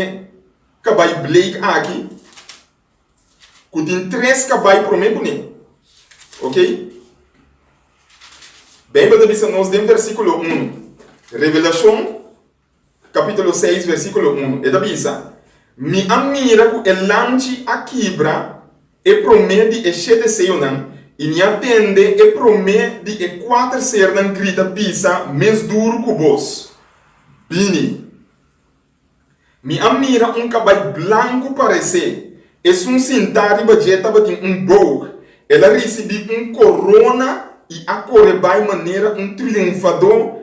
Speaker 3: kabai bleek aki, ku tin tres kabai promé kuné. Ok, Beibel ta bisa nos den versíkulo unu, Revelashon Capítulo 6, versículo 1, e ta bisa, Mi a mira cu e lamchi a kibra e promé di e shete seyonan, i mi a tende e promé di e kuater sernan grita bisa mes duru cu bos, Bini! Mi a mira un cabai blancu parecé, esun sintá riba dje tabatin un boog, el a ricibí un corona i a core bai manera un triunfadó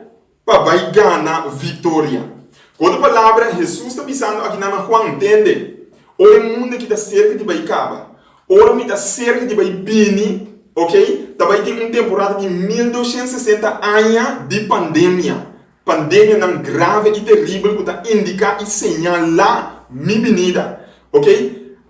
Speaker 3: pa bai gana viktoria. Ku otro palabra, Hesus ta bisando akinan na Juan, Tende, ora e mundu aki ta serka di bai kaba, ora mi ta serka di bai bini, ok, ta bai tin un temporada di 1260 aña di pandemia, pandemianan grave i teribel ku ta indiká i señalá mi binida. Ok,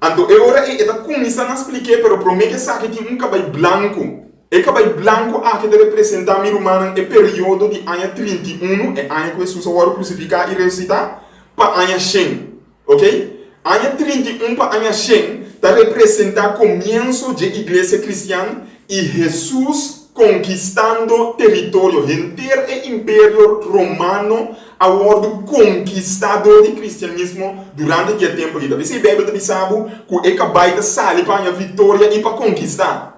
Speaker 3: anto e ora ei e ta kuminsá na splik'é, pero promé ku esaki tin un kabai blanku. E kabai blanku aki ta representá, mi rumannan, e periodo di aña 31, e aña ku Hesus a wòrdu krusifiká i resusitá, pa aña shen. Ok? Aña 31 pa aña shen ta representá komienso dje iglesia kristian i Hesus konkistando teritorio. Henter e Imperio Romano a wòrdu konkistá dor di kristianismo durante di e tempu aki. Ta p'esei Beibel ta bisa bo ku e kabai ta sali pa haña viktoria i pa konkistá.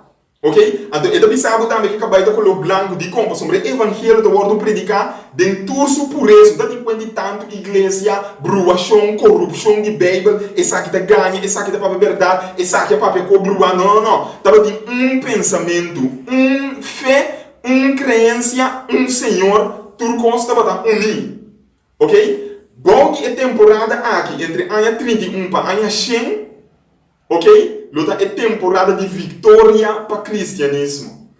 Speaker 3: Ok, anto e ta bisa bo tambe ku e kabai ta koló blanku. Dikon? Pasobra e evangelio ta wòrdu prediká den tur su puresa. No ta tin kuenta di tantu iglesia, bruashon, korupshon di Beibel, esaki ta gaña, esaki ta papia bèrdat, esaki a papia ku bruá. No, no, no. Tabatin un pensamentu, un fe, un kreensia, un Señor, tur kos tabata uní. Ok, bou di e temporada aki, entre aña 31 pa aña 100, Ok, lo ta e temporada di viktoria pa kristianismo.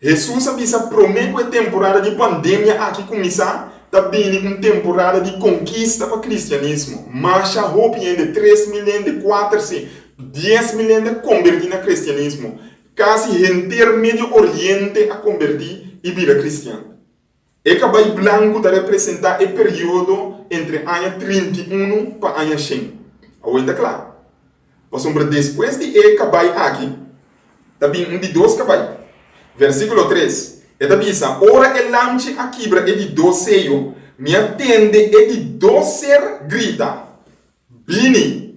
Speaker 3: Hesus a bisa promé ku e temporada di pandemia aki kuminsá, ta bini un temporada di konkista pa kristianismo. Masha hopi hende, 3000 hende, kuater, si, 10,000 hende a kombertí na kristianismo. Kasi henter Medio Oriente a kombertí i bira kristian. E kabai blanku ta representá e periodo entre aña 31 pa aña 100. Awor ta kla. Pasobra despues di e kabai aki ta bin un di dos kabai. Versíkulo 3, e ta bisa, Ora e lamchi a kibra e di dos seyo, mi a tende e di dos ser grita, Bini!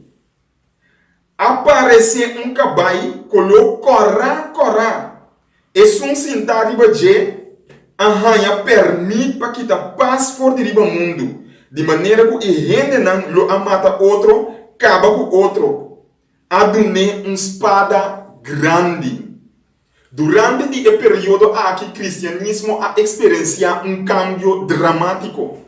Speaker 3: A paresé un kabai koló kòrá kòrá. Esun sintá riba dje a haña pèrmit pa kita pas for di riba mundu, di manera ku e hendenan lo a mata otro, kaba ku otro. A dun'é un spada grandi. Durante di e periodo aki kristianismo a eksperensiá un kambio dramátiko.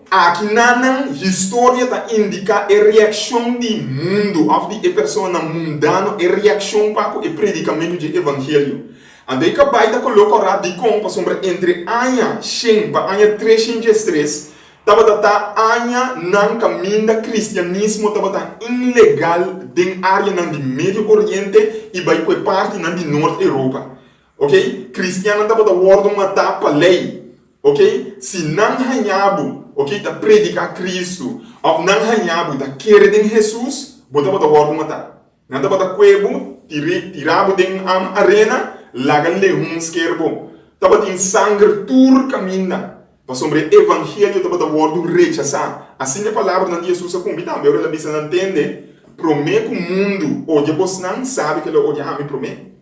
Speaker 3: Aki na nan historia ta indiká e reakshon di mundu òf di e personanan mundano, e reakshon pa ku e predikamentu dje evangelio. Anto e kabai ta koló kòrá dikon? Pasobra entre aña shen pa aña 313 Tabata ta aña nan kaminda kristianismo tabata inlegal den áreanan di Medio Oriente i bai ku e partinan di Nort Europa. Ok, kristiannan tabata wòrdu matá pa lei. Ok, si nan haña bo, ok, ta prediká Kristu òf nan haña bo ta kere den Hesus, bo tabata wòrdu matá. Nan tabata kue bo, tira bo den arena, laga lehon sker bo. Tabatin sanger tur kaminda, pasobra e evangelio tabata wòrdu rechasá. Asina e palabranan di Hesus a kumpli tambe ora el a bisa nan, Tende, promé ku mundu odia bosnan, sabi ku el a odia ami promé.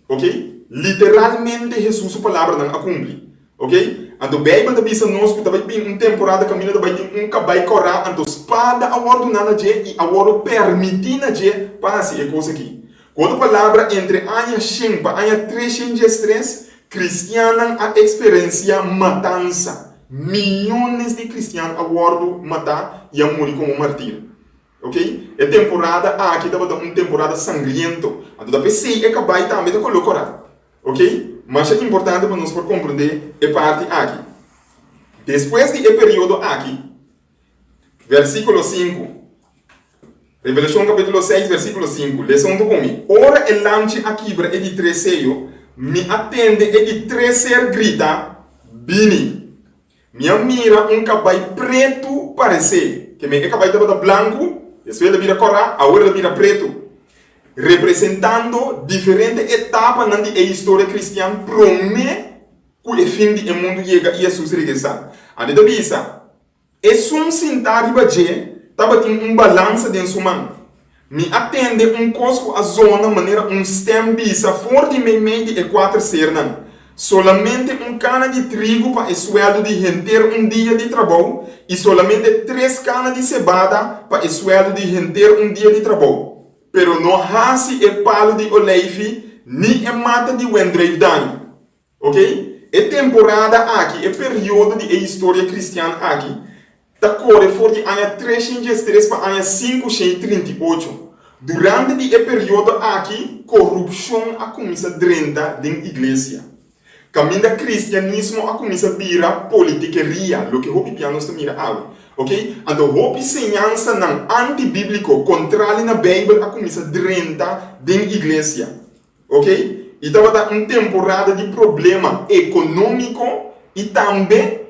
Speaker 3: Ok? Literalmente Hesus su palabranan a kumpli. Ok? Anto Beibel ta bisa nos ku ta bai bin un temporada kaminda ta bai tin un kabai kòrá, anto spada a wòrdu duna na dje i a wòrdu pèrmití na dje pa hasi e kos akí. Ku otro palabra, entre aña shen pa aña 303, Kristiannan a eksperensiá matansa. Miónes di kristian a wòrdu matá i a muri komo martir. Ok, e temporada aki tabata un temporada sangriento. Anto ta p'esei e kabai tambe ta koló kòrá. Ok, masha importante pa nos por komprendé e parti aki. Despues di e periodo aki, versíkulo sinku, Revelashon kapítulo seis, versíkulo sinku, lesa huntu ku mi, Ora e lamchi a kibra e di tres seyo, mi a tende e di tres ser grita, Bini! Mi a mira un kabai pretu paresé. Ke men e kabai tabata blanku, despues el a bira kòrá, awor el a bira pretu. Representando diferente etapanan di e historia kristian promé ku e fin di e mundu yega i Hesus regresá. Anto e ta bisa. Esun sintá riba dje tabatin un balansa den su man. Mi a tende un kos ku a zona manera un stèm bisa for di meimei di e kuater sernan, Solamente un kana di trigu pa e suèldu di henter un dia di trabou i solamente tres kana di sebada pa e suèldu di henter un dia di trabou. Pero no hasi e palu di oleifi ni e mata di wendreif daño. Ok, e temporada aki, e periodo di e historia kristian aki, ta kore for di aña 313 pa aña 538. Durante di e periodo aki, korupshon a kuminsá drenta den iglesia. Kaminda kristianismo a kuminsá bira politikeria, loke hopi bia nos ta mira awe. Ok, anto hopi señansanan antibíbliko, kontrali na Beibel, a kuminsá drenta den iglesia. Ok, i tabata un temporada di problema ekonómiko i tambe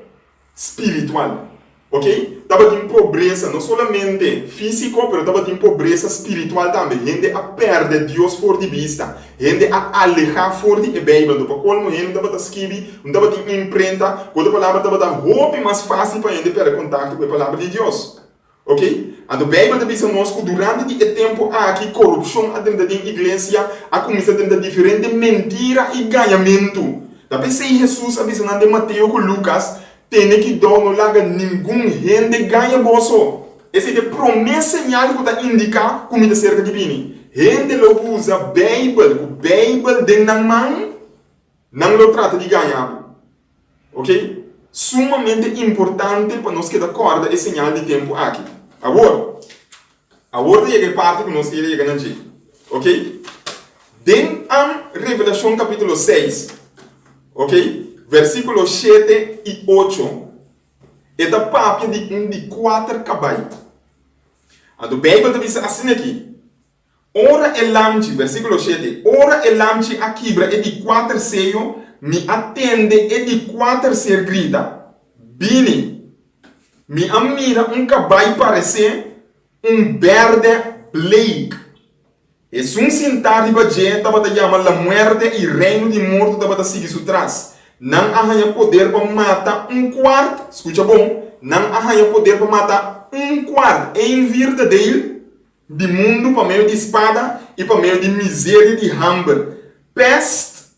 Speaker 3: spiritual. Ok, tabatin pobresa no solamente físiko, pero tabatin pobresa spiritual tambe. Hende a pèrdè Dios for di bista. Hende a alehá for di e Beibel. Anto pa kolmo hende tabata skibi, no tabatin imprenta. Ku otro palabra, tabata hopi mas fásil pa hende pèrdè kontakto ku e Palabra di Dios. Ok, anto Bijbel ta bisa nos ku durante di e tempu aki korupshon a drenta den iglesia, a kuminsá drenta diferente mentira i gañamentu. Ta p'esei Hesus a bisa nan den Mateo ku Lukas, Tene kidou no laga ningun hende gaña boso. Esei ta e promé señal ku ta indiká ku mi ta serka di bini. Hende lo usa Bijbel ku Bijbel den nan man, nan lo trata di gaña bo. Ok, sumamente importante pa nos keda kòrda e señal di tempu aki. Awor, awor ta yega e parti ku nos kere yega na dje. Ok, den am Revelashon kapítulo seis, ok, versíkulo shete i ocho, e ta papia di un di kuater kabai. Anto Beibel ta bisa asin'aki, Ora e lamchi, versíkulo shete, Ora e lamchi a kibra e di kuater seyo, mi a tende e di kuater ser grita, Bini! Mi a mira un kabai paresé un bèrdè bleik. Esun sintá riba dje tabata yama Lamuerte i reino di morto tabata sigui su tras. Nan a haña poder pa mata un kuart, skucha bon, nan a haña poder pa mata un kuart, een vierde deel, Di mundu pa medio di spada i pa medio di miseria di hamber, pèst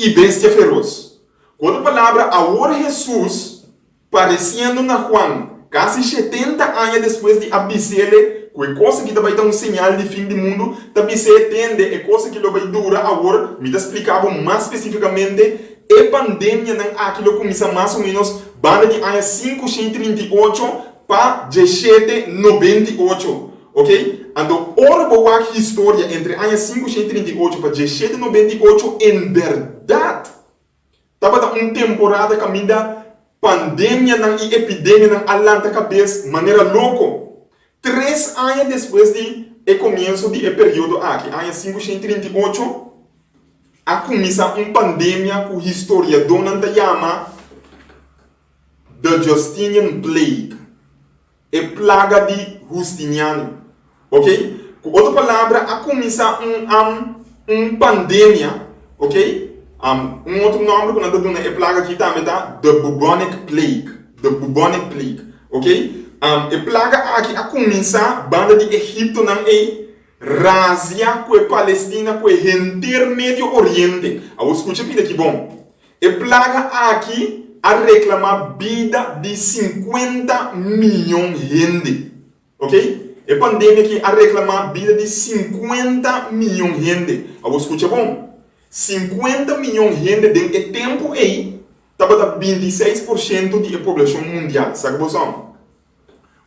Speaker 3: i bestia feros. Ku otro palabra, awor Hesus, paresiendo na Juan, kasi shetenta aña despues di a bis'ele ku e kos aki ta bai ta un señal di fin di mundu, ta bis'é, Tende, e kos aki lo bai dura awor, mi ta splika bo mas spesifikamente, e pandemianan aki lo kuminsá mas o ménos banda di aña 538 Pa djeshete 98, ok? Anto ora bo wak historia entre aña 538 pa djeshete 98 en bèrdat tabata un temporada kaminda pandemianan i epidemianan a lanta kabes manera loko. Tres aña despues di e komienso di e periodo aki, aña 538, a kuminsá un pandemia ku historiadónan ta yama The Justinian Plague, e plaga di Justiniano. Ok? Ku otro palabra, a kuminsá un am un pandemia, ok? Am un otro nòmber ku nan ta duna e plaga aki tambe ta The Bubonic Plague, The Bubonic Plague, ok? Am e plaga aki a kuminsá banda di Egiptonan ei, razia ku e Palestina, ku e henter Medio Oriente. Awor skucha pida aki bon. E plaga aki a reclama bida di 50 miyon hende. Ok? E pandemia aki a reclama bida di 50 miyon hende. Awor scucha bon. 50 miyon hende den e tempu ei tabata 26% di e poblashon mundial. Sa ku bo son?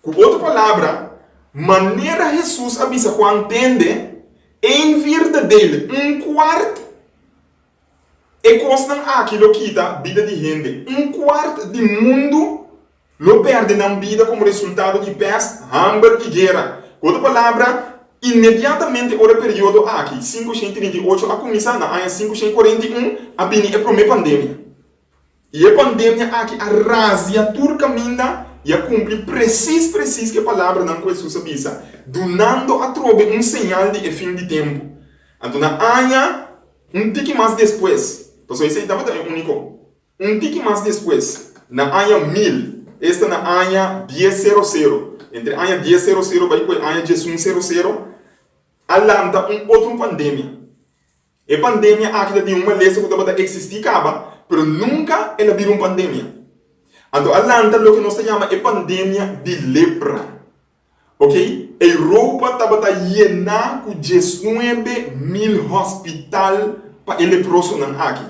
Speaker 3: Ku otro palabra, manera Hesus a bisa Juan tende, een vierde deel, un kuart, e kosnan aki lo kita bida di hende. Un kuart di mundu lo pèrdè nan bida komo resultado di pèst, hamber i guera. Ku otro palabra, inmediatamente ora e periodo aki, 538, a kuminsá, na aña 541 a bini e promé pandemia. I e pandemia aki a razia tur kaminda i a kumpli presis presis ku e palabranan ku Hesus a bisa, dunando atrobe un señal di e fin di tempu. Anto na aña un tiki mas despues, pasobra esei tabata e úniko, un tiki mas despues, na aña mil, esta na aña dies sero sero, entre aña dies sero sero bai ku e aña diesun sero sero, a lanta un otro pandemia. E pandemia aki ta di un malesa ku tabata eksistí kaba, pero nunka el a bira un pandemia. Anto a lanta loke nos ta yama e pandemia di lepra. Ok, Europa tabata yená ku 19,000 hospital pa e leprosonan aki.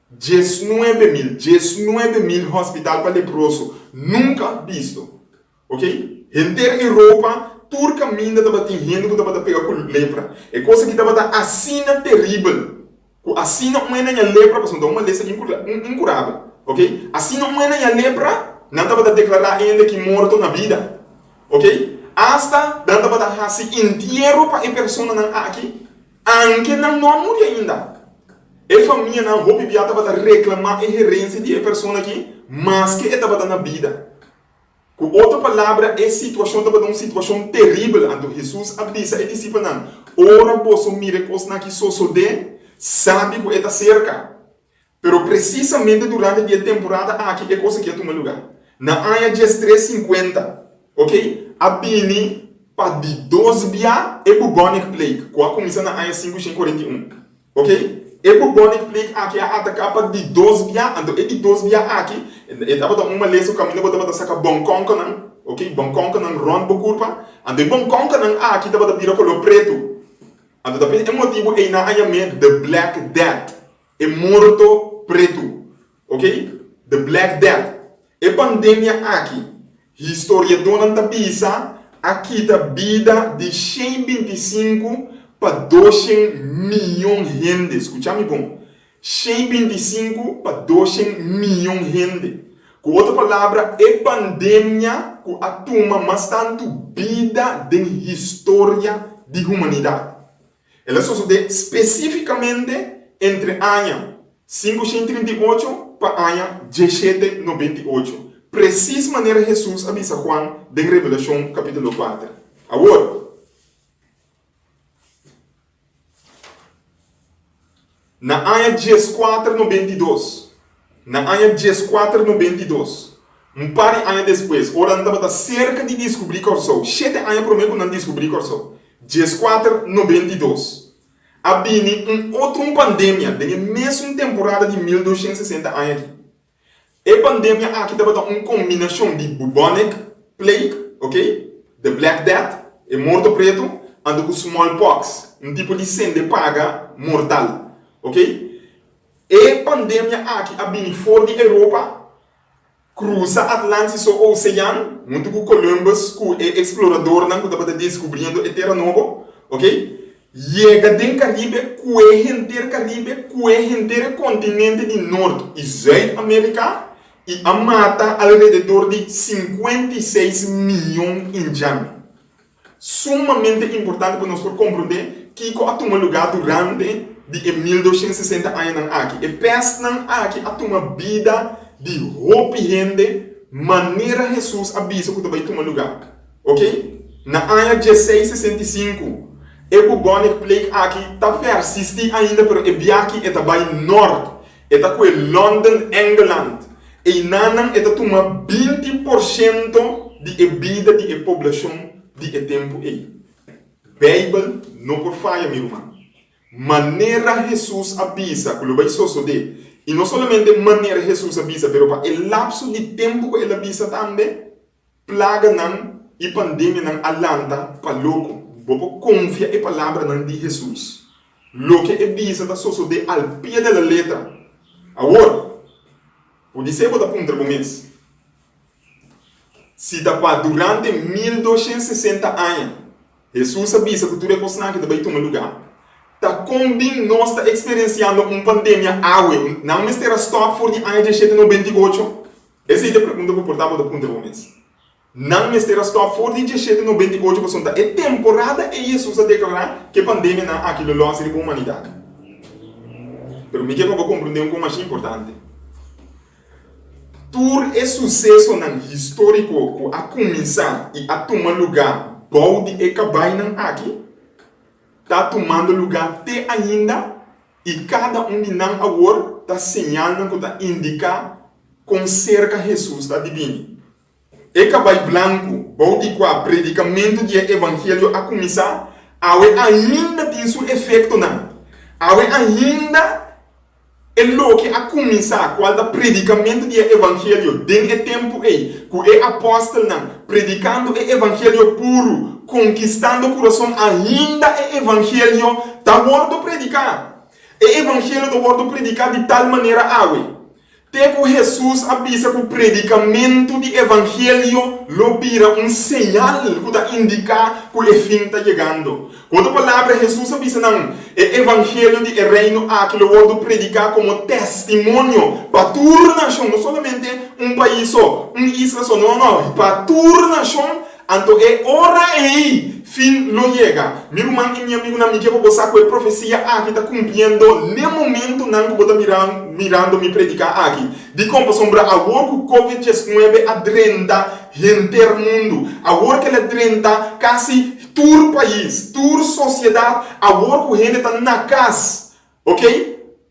Speaker 3: 19,000, 19,000 hospital pa leproso, nunka bisto. Ok, henter Europa tur kaminda tabatin hende ku tabata pega ku lepra. E kos aki tabata asina teribel ku asina un hende haña lepra, pasobra ta un malesa inkurabel. Ok, asina un hende haña lepra, nan tabata deklará e hende aki morto na bida. Ok, asta nan tabata hasi intiero pa e personanan aki, anke nan no a muri ainda. E famianan hopi bia tabata reklamá e herensia di e persona aki maske e tabata na bida. Ku otro palabra, e situashon tabata un situashon teribel. Anto Hesus a bisa e disipelnan, Ora boso mira e kosnan aki sosodé, sabi ku e ta serka. Pero presisamente durante di e temporada aki e kos aki a tuma lugá. Na aña diestres sinkuenta, oke, a bini pa di dos bia e bubonic plague, ku a kuminsá na aña 541. Ok, e bubonic plague aki a ataká pa di dos bia, anto e di dos bia aki e tabata un malesa ku kaminda bo tabata saka bonkonkonan, ok, bonkonkonan rònt bo kurpa, anto e bonkonkonan aki tabata bira koló pretu, anto ta p'e motibu ei nan a yam'é the black death, e morto pretu. Ok, the Black Death. E pandemia aki, historiadónan ta bisa, a kita bida di 125 pa 200 miyon hende. Skucha mi bon, 125 pa 200 miyon hende. Ku otro palabra, e pandemia ku a tuma mas tantu bida den historia di humanidat. El a sosodé spesífikamente entre aña 538 pa aña 1798, presis manera Hesus a bisa Juan den Revelashon kapítulo kuater. Awor, na aña 1492, na aña 1492, un par di aña despues, ora nan tabata serka di diskubrí Kòrsou, shete aña promé ku nan diskubrí Kòrsou, 1492, a bini un otro un pandemia den e mesun temporada di 1260 aña aki. E pandemia aki tabata un kombinashon di bubonic plague, ok, the black death, e morto pretu, anto ku smallpox, un tipo di sende paga mortal, ok. E pandemia aki a bini for di Europa, Krusa Atlantiso Osean huntu ku Columbus ku e eksploradornan ku tabata deskubriendo e tera nobo, ok, yega den Karibe kue henter Karibe, kue henter e kontinente di Nort i Zuid Amerika i a mata alrededor di 56 miyon indjan. Sumamente importante pa nos por komprondé kiko a tuma lugá durante di e 1260 añanan aki. E pèstnan aki a tuma bida di hopi hende manera Hesus a bisa ku ta bai tuma lugá. Oke? Na aña 1665, e bubonic plague aki ta persistí ainda pero e biaha aki e ta bai nòrt. E ta kue London, Engeland. Einanan e ta tuma 20% di e bida di e poblashon di e tempu ei. Beibel no por faya, mi ruman. Manera Hesus a bisa ku lo bai sosodé, i no solamente manera Hesus a bisa, pero pa e lapso di tempu ku el a bisa tambe, plaganan i pandemianan a lanta pa loko. Bo por konfia e palabranan di Hesus. Loke e bisa ta sosodé al pie de la letra. Awor, podisé bo ta puntra bo mes, Si ta pa durante 1260 aña Hesus a bisa ku tur e kosnan aki ta bai tuma lugá, ta kon bin nos ta eksperensiando un pandemia awe? Nan mester a stòp for di aña 1798? Esei ta e pregunta ku por ta bo ta puntra bo mes. Nan mester a stòp for di 1798 pasobra ta e temporada ei Hesus a deklará ku e pandemianan aki lo lòs riba humanidat. Pero mi ke pa bo komprondé un kos masha importante. Tur e susesonan históriko ku a kuminsá i a tuma lugá bou di e kabainan aki ta tumando lugá te ainda i kada un di nan awor ta señalnan ku ta indiká kon serka Hesus ta di bini. E kabai blanku, bou di kua predikamentu di e evangelio a kuminsá, awe ainda tin su efektonan. Awe ainda e loke a kuminsá, kual ta predikamentu di e evangelio den e tempu ei, ku e apòstelnan predikando e evangelio puru, konkistando kurason, ainda e evangelio ta wòrdu prediká. E evangelio ta wòrdu prediká di tal manera awe, Te ku Hesus a bisa ku predikamentu di evangelio lo bira un señal ku ta indiká ku e fin ta yegando. Ku otro palabra, Hesus a bisa nan, E evangelio di e Reino aki lo wòrdu prediká komo testimonio pa tur nashon, no solamente un pais so, un isla so, no, no, pa tur nashon. Anto e ora ei fin lo yega. Mi ruman i mi amigunan, mi ke pa bo sa ku e profesia aki ta kumpliendo n'e momentunan ku bo ta mirando mi prediká aki. Dikon? Pasobra awor ku Covid 19 a drenta henter mundu, awor ku el a drenta kasi tur pais, tur sosiedat, awor ku hende ta na kas, oke?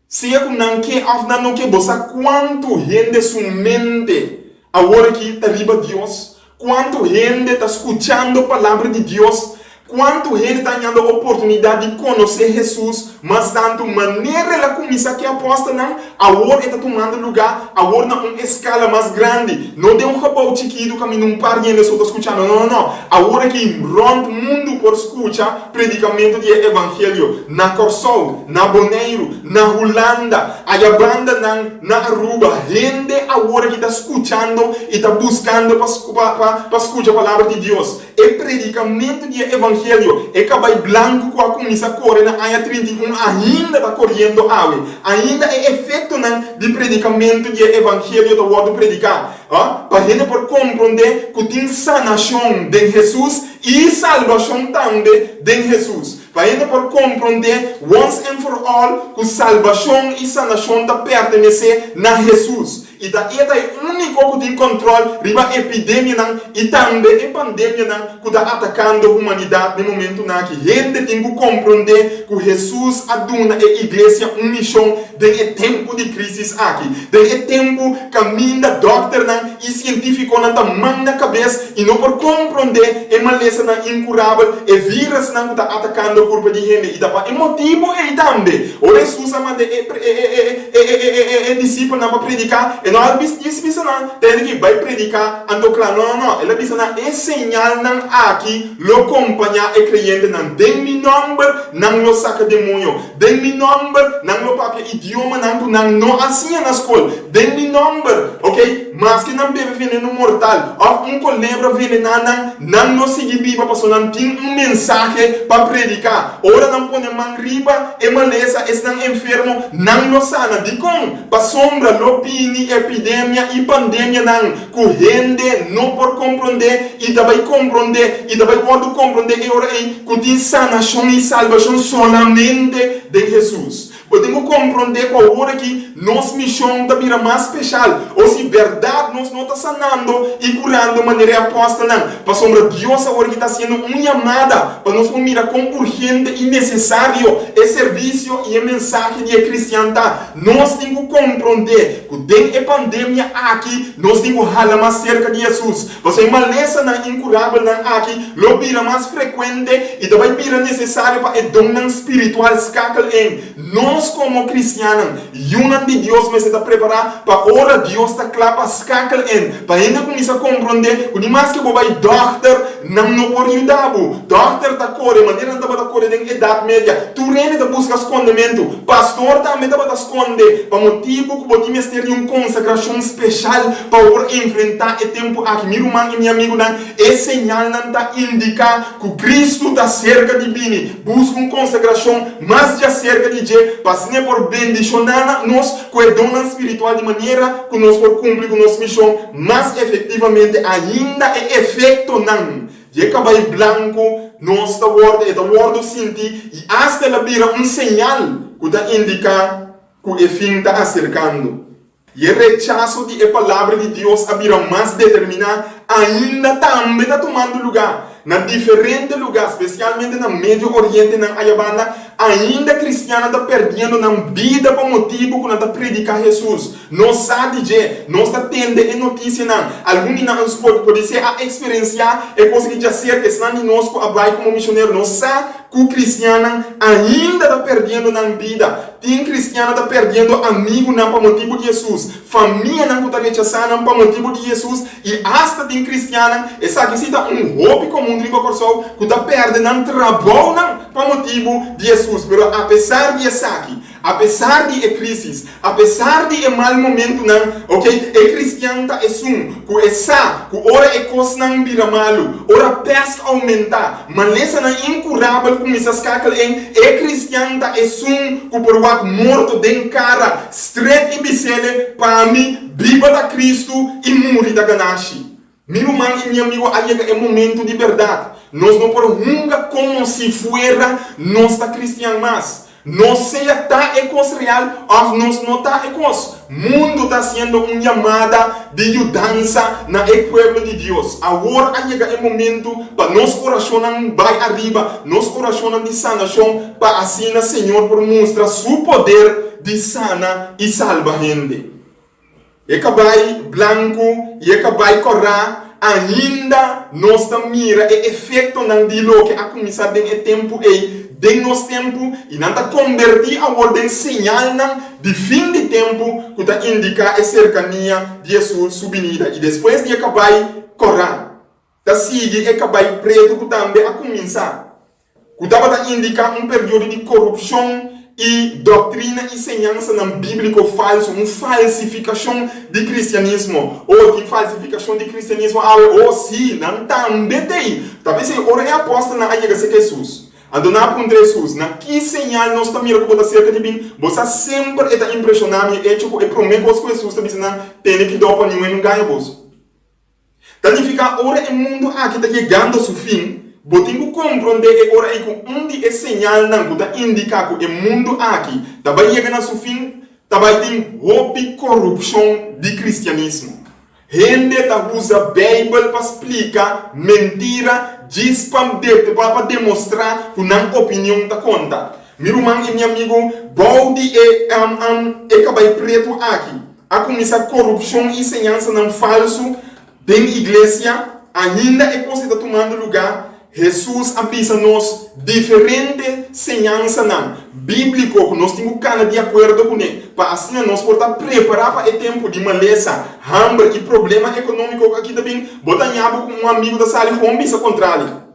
Speaker 3: Sea ku nan ke òf nan no ke, bo sa kuantu hende su mente awor aki ta riba Dios? Kuantu hende ta skuchando Palabra di Dios? Kuantu hende ta hañando oportunidat di konosé Hesus mas tantu? Manera el a kuminsá ku e apòstelnan, awor e ta tumando lugá awor na un eskala mas grandi. No den un gebou chikitu kaminda un par hende so ta skuchando. No, no, no. Awor aki rònt mundu por skucha Predikamentu di e evangelio na Kòrsou, na Boneiru, na Hulanda, aya bandanan na Aruba, hende awor aki ta skuchando i ta buskando pa pa skucha palabra di Dios. E predikamentu di e evangelio, e kabai blanku ku a kuminsá kore na aña 31 ainda ta koriendo awe. Ainda e efektonan di predikamentu di e evangelio ta wòrdu prediká, pa hende por komprondé ku tin sanashon den Hesus I salbashon tambe den Hesus. Pa hende por komprondé once and for all ku salbashon i sanashon ta pertenesé na Hesus. I ta E ta e úniko ku tin kòntròl riba epidemianan i tambe e pandemianan ku ta atakando humanidat den momentunan aki. Hende tin ku komprondé ku Hesus a duna e iglesia un mishon den e tempu di krísis aki. Den e tempu kaminda dòkternan i sientífikonan ta man na kabes i no por komprondé e malesanan inkurabel, e vírusnan ku ta atakando kurpa di hende. I ta pa e motibu ei tambe, ora Hesus a manda e e disipelnan pa prediká, e no a djis bisa nan, Tende ki bai prediká, anto kla. No, no, no. El a bisa nan, E señalnan aki lo kompañá e kreyentenan. Den mi nòmber nan lo saka demoño. Den mi nòmber nan lo papia idiomanan ku nan no a siña na skol. Den mi nòmber, ok, maske nan bebe veneno mortal òf un kolebra venená nan, nan lo sigui biba pasobra nan tin un mensahe pa prediká. Ora nan pone man riba e malesa, esnan enfermo, nan lo sana. Dikon? Pasobra lo bini epidemia i pandemianan ku hende no por komprondé i ta bai komprondé i ta bai wòrdu komprondé e ora ei ku tin sanashon i salbashon solamente den Hesus. Bo tin ku komprondé ku awor aki nos mishon ta bira mas speshal. O si bèrdat nos no ta sanando i kurando manera e apòstelnan, pasobra Dios awor aki ta hasiendo un yamada pa nos por mira kon urgente i nesesario e servisio i e mensahe di e kristian ta. Nos tin ku komprondé ku den e. pandemia aki nos tin ku hala mas serka di Hesus. Pasobra e malesanan inkurabelnan aki lo bira mas frekuente i ta bai bira nesesario pa e donnan spiritual skakel en. Nos komo kristiannan, yunan di Dios mester ta prepará pa ora Dios ta kla pa skakel en, pa hende kuminsá komprondé ku ni maske bo bai dòkter, nan no por yuda bo. Dòkter ta kore manera nan tabata kore den Edat Media. Tur hende ta buska skondementu. Pastor tambe tabata skonde pa motibu ku bo tin mester di un konsagrashon speshal pa bo por enfrentá e tempu aki. Mi ruman i mi amigunan, e señalnan ta indiká ku Kristu ta serka di bini. Buska un konsagrashon mas djaserka di dje pa asina e por bendishoná nos ku e donnan spiritual di manera ku nos por kumpli ku nos mishon mas efektivamente. Ainda e efektonan di e kabai blanku nos ta wòrdu e ta wòrdu sinti i asta el a bira un señal ku ta indiká ku e fin ta aserkando. I e rechaso di e Palabra di Dios a bira mas determiná ainda tambe ta tumando lugá na diferente lugá, spesialmente na Medio Orientenan ayabanda, ainda kristiannan ta perdiendo nan bida pa motibu ku nan ta prediká Hesus. Nos sa di dje, nos ta tende e notisianan. Algun di nan podisé a eksperensiá e kos aki djaserka, esnan di nos ku a bai komo misionero, nos sa Ku kristiannan ainda ta perdiendo nan bida. Tin kristiannan ta perdiendo amigunan pa motibu di Hesus, famianan ku ta rechasá nan pa motibu di Hesus i asta tin kristiannan, esaki si ta un hopi komun riba Kòrsou, ku ta pèrdè nan trabounan pa motibu di Hesus. Pero apesar di esaki, apesar di e krísis, Apesar di e mal momentunan, ok, e kristian ta esun ku e sa ku ora e kosnan bira malu, ora pèst oumentá, malesanan inkurabel kuminsá skakel en, e kristian ta esun ku por wak morto den kara stret i bis'ele, Pa mi, biba ta Kristu i muri ta ganashi. Mi ruman i mi amigo a yega e momento di berdad. Nos no por hunga como si fuera nos ta cristian mas. Nos sea ta e cos real of nos no ta e cos. Mundo ta haciendo un yamada di yudansa na e pueblo di Dios. Awor a yega e momento pa nos oracionnan bay ariba, nos oracionnan di sanacion pa asina Señor por mustra su poder di sana i salba hende. E kabai blanku i e kabai kòrá ainda nos ta mira e efektonan di loke a kuminsá den e tempu ei den nos tempu i nan ta kombertí awor den señalnan di fin di tempu ku ta indiká e serkania di Hesus su binida. I despues di e kabai kòrá ta sigui e kabai pretu ku tambe a kuminsá. ku tabata indiká un periodo di korupshon i doktrina i señansanan bíbliko falsu, un falsifikashon di kristianismo. Oh, tin falsifikashon di kristianismo awe? Oh, sí, nan tambe t'ei. Ta p'esei ora e apòstelnan a yega serka Hesus, anto nan a puntra Hesus, Na ki señal nos ta mira ku bo ta serka di bin? Bo sa, semper e ta impreshoná mi e echo ku e promé kos ku Hesus ta bisa nan, Tene kidó pa niun hende no gaña boso. Ta nifiká ora e mundu aki ta yegando su fin, bo tin ku komprondé e ora ei ku un di e señalnan ku ta indiká ku e mundu aki ta bai yega na su fin ta bai tin hopi korupshon di kristianismo. Hende ta usa Beibel pa splika mentira djis pa pa demostrá ku nan opinion ta konta. Mi ruman i mi amigu, bou di e e kabai pretu aki, A kuminsá korupshon i señansanan falsu den iglesia, ainda e kos ei ta tumando lugá. Hesus a bisa nos diferente señansanan bíbliko ku nos tin ku kana di akuerdo kuné pa asina nos por ta prepará pa e tempu di malesa, hamber i problema ekonómiko ku aki ta bin. Bo ta haña bo ku un amigu ta sali hon bisa kontrali.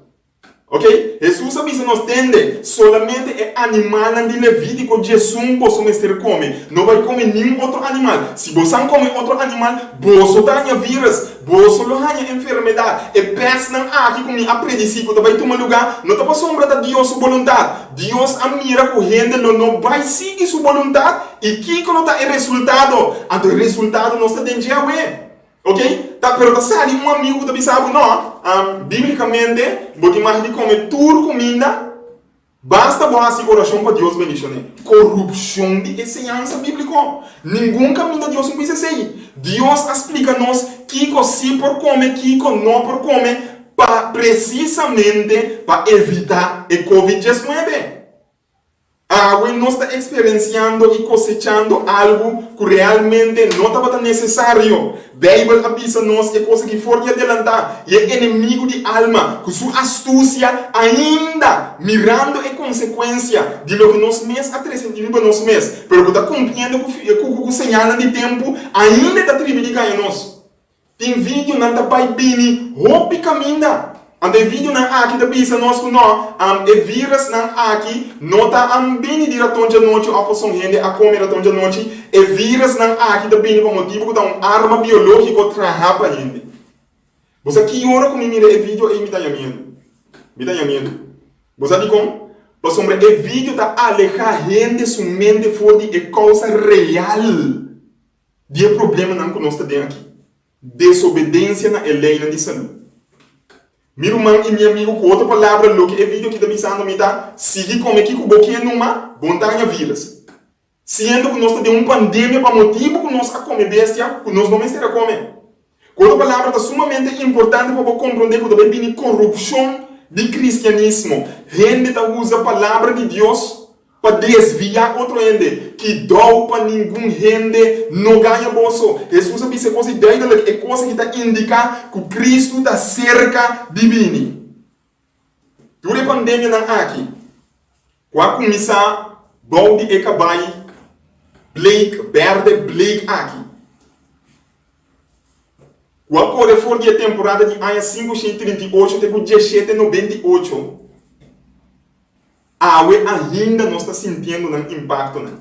Speaker 3: Ok, Hesus a bisa nos, Tende, solamente e animalnan di Levítiko diesun boso mester kome. No bai kome niun otro animal. Si bosan kome otro animal, boso ta haña vírus, boso lo haña enfermedat. E pèstnan aki ku mi a predisí ku ta bai tuma lugá, no ta pasobra ta Dios su boluntat. Dios a mira ku hende lo no bai sigui su boluntat, i kiko lo ta e resultado? Anto e resultado nos ta den dje awe. Ok, ta, pero ta sali un amigu ku ta bisa bo, No, bíblikamente bo tin mag di kome tur kuminda, basta bo hasi orashon pa Dios bendishon'é. Korupshon di e señansa bíbliko. Ningun kaminda Dios no bisa esei. Dios a splika nos kiko sí por kome, kiko no por kome, pa presisamente pa evitá e covid diesnuebe. Awe nos ta eksperensiando i kosechando algu ku realmente no tabata nesesario. Beibel a bisa nos e kos aki for di adelantá, i e enemigu di alma, ku su astusia, ainda mirando e konsekuensia di loke nos mes a trese riba nos mes, pero ku ta kumpliendo ku señalnan di tempu, ainda e ta tribi di gaña nos. Tin videonan ta bai bini hopi kaminda. Anto e videonan aki ta bisa nos ku no, e virusnan aki no ta bini di raton djanochi òf pasobra un hende a kome raton djanochi. E virusnan aki ta bini pa motibu ku ta un arma biológiko traha pa hende. Bo sa ki ora ku mi mira e video ei mi ta haña miedu. Mi ta haña miedu. Bo sa dikon? Pasobra e video ta alehá hende su mente for di e kousa real. Di e problemanan ku nos ta den aki, desobedensia na e leinan di salú. Mi ruman i mi amigu, ku otro palabra loke e video aki ta bisando mi ta, sigui kome kiko bo ke numa, bo no ta haña vírus. Siendo ku nos ta den un pandemia pa motibu ku nos a kome bestia ku nos no mester a kome. Ku otro palabra ta sumamente importante pa bo komprondé ku ta bai bini korupshon di kristianismo. Hende ta usa palabra di Dios Pa desviá otro hende, kidou pa ningun hende no gaña boso. Hesus a bisa e kos ei duidelik, e kos aki ta indiká ku Kristu ta serka di bini. Tur e pandemianan aki ku a kuminsá bou di e kabai bleek, bèrdè bleek aki, ku a kore for di e temporada di aña 538 te ku 1798, Awe ainda nos ta sintiendo nan impactonan.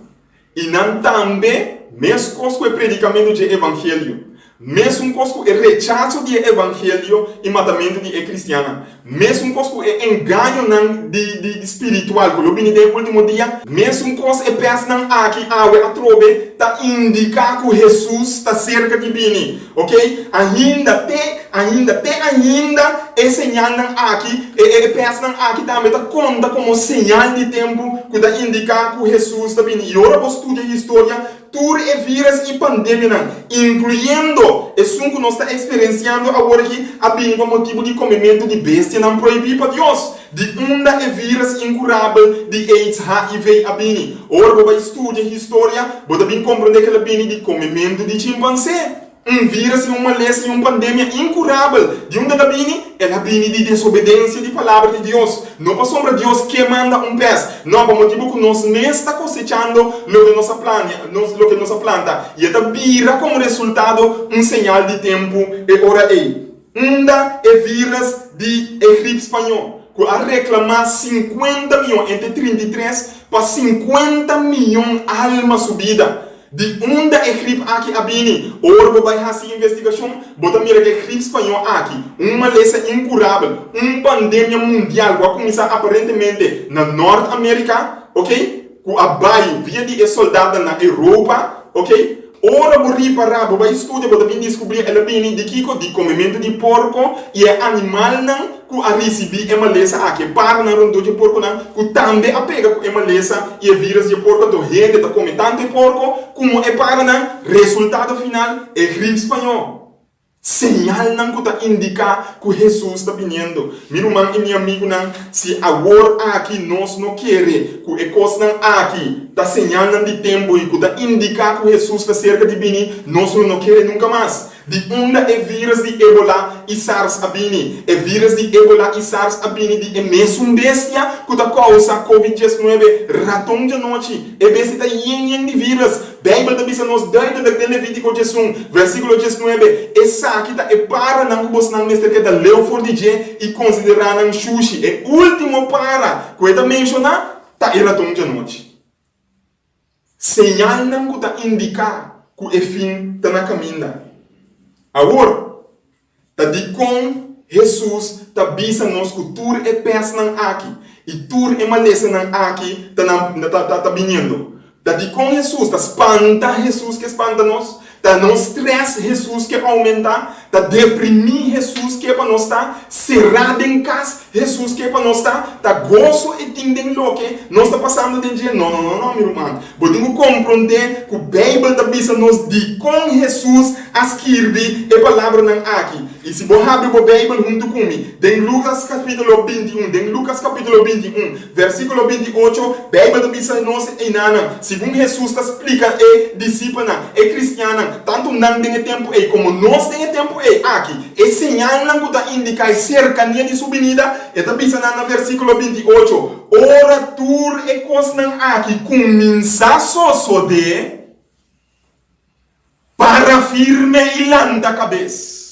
Speaker 3: I nan tambe, mescos cu e predicamento dje evangelio, mesun cos cu e rechazo di e evangelio i matamento di e cristiannan, mesun cos cu e engañonan di di spiritual cu lo bini den e ultimo dia, mesun cos e pestnan aki awe atrobe ta indica cu Jesus ta cerca di bini. Ok, ainda te ainda te ainda e señalnan aki, e e pèsnan aki tambe ta konta komo señal di tempu ku ta indiká ku Hesus ta bini. I ora bo studia historia, tur e vírus i pandemianan, inkluyendo esun ku nos ta eksperensiando awor aki, a bini pa motibu di komementu di bestianan prohibí pa Dios. Di unda e vírus inkurabel di aids, HIV, a bini? Ora bo bai studia historia, bo ta bin komprondé ku el a bini di komementu di chimpansé. Un vírus i un malesa i un pandemia inkurabel. Di unda el a bini? El a bini di desobedensia di Palabra di Dios. No pasobra Dios ke manda un pès, no, pa motibu ku nos mes ta kosechando loke nos a plania, loke nos a planta, i e ta bira komo resultado un señal di tempu e ora ei. Unda e vírus di e grip spañó, ku a reklamá sinkuenta mion, entre 33 pa sinkuenta mion alma su bida? Di unda e grip aki a bini? Ora bo bai hasi investigashon, bo ta mira ku e grip spañó aki, un malesa inkurabel, un pandemia mundial ku a kuminsá aparentemente na Nort Amérika, oke, ku a bai via di e soldatnan na Europa, oke. Ora bo ripará, bo bai studia, bo ta bin diskubrí el a bini di kiko? Di komementu di porko i e animalnan ku a risibí e malesa aki, e paranan rondó dje porkonan ku tambe a pega ku e malesa i e vírus dje porko. Anto hende ta kome tantu e porko komo e paranan. Resultado final, e grip spañó. Señalnan ku ta indiká ku Hesus ta biniendo. Mi ruman i mi amigunan, si awor aki nos no kere ku e kosnan aki ta señalnan di tempu i ku ta indiká ku Hesus ta serka di bini, nos lo no kere nunka mas. Di unda e vírus di Ebola i SARS a bini? E vírus di Ebola i SARS a bini di e mesun bestia ku ta kousa Covid 19, raton djanochi. E bestia ta yen yen di vírus. Beibel ta bisa nos duidelik den Levítiko 11, versíkulo 19, Esaki ta e paranan ku bosnan mester keda leu for di dje i konsiderá nan shushi. E último para ku e ta menshoná ta e raton djanochi. Señalnan ku ta indiká ku e fin ta na kaminda. Awor, Ta dikon Hesus ta bisa nos ku tur e pèsnan aki i tur e malesanan aki ta na ta ta biniendo? Ta dikon Hesus ta spanta Hesus ke spanta nos? Ta nos strès Hesus ke oumentá? Ta deprimí Hesus ke pa nos ta será den kas? Hesus ke pa nos ta? Ta goso e tin den loke nos ta pasando den dje? No, no, no, no, mi ruman. Bo tin ku komprondé ku Beibel ta bisa nos dikon Hesus a skirbi e palabranan aki. I si bo habri bo Beibel huntu ku mi den Lukas kapítulo 21, den Lukas kapítulo 21, Versíkulo 28, Beibel ta bisa nos einanan, segun Hesus ta splika e disipelnan, e kristiannan, tantu nan den e tempu ei komo nos den e tempu ei aki, e señalnan ku ta indiká e serkania di su binida, e ta bisa nan na versíkulo 28, Ora tur e kosnan aki kuminsá sosodé, para firme i lanta kabes.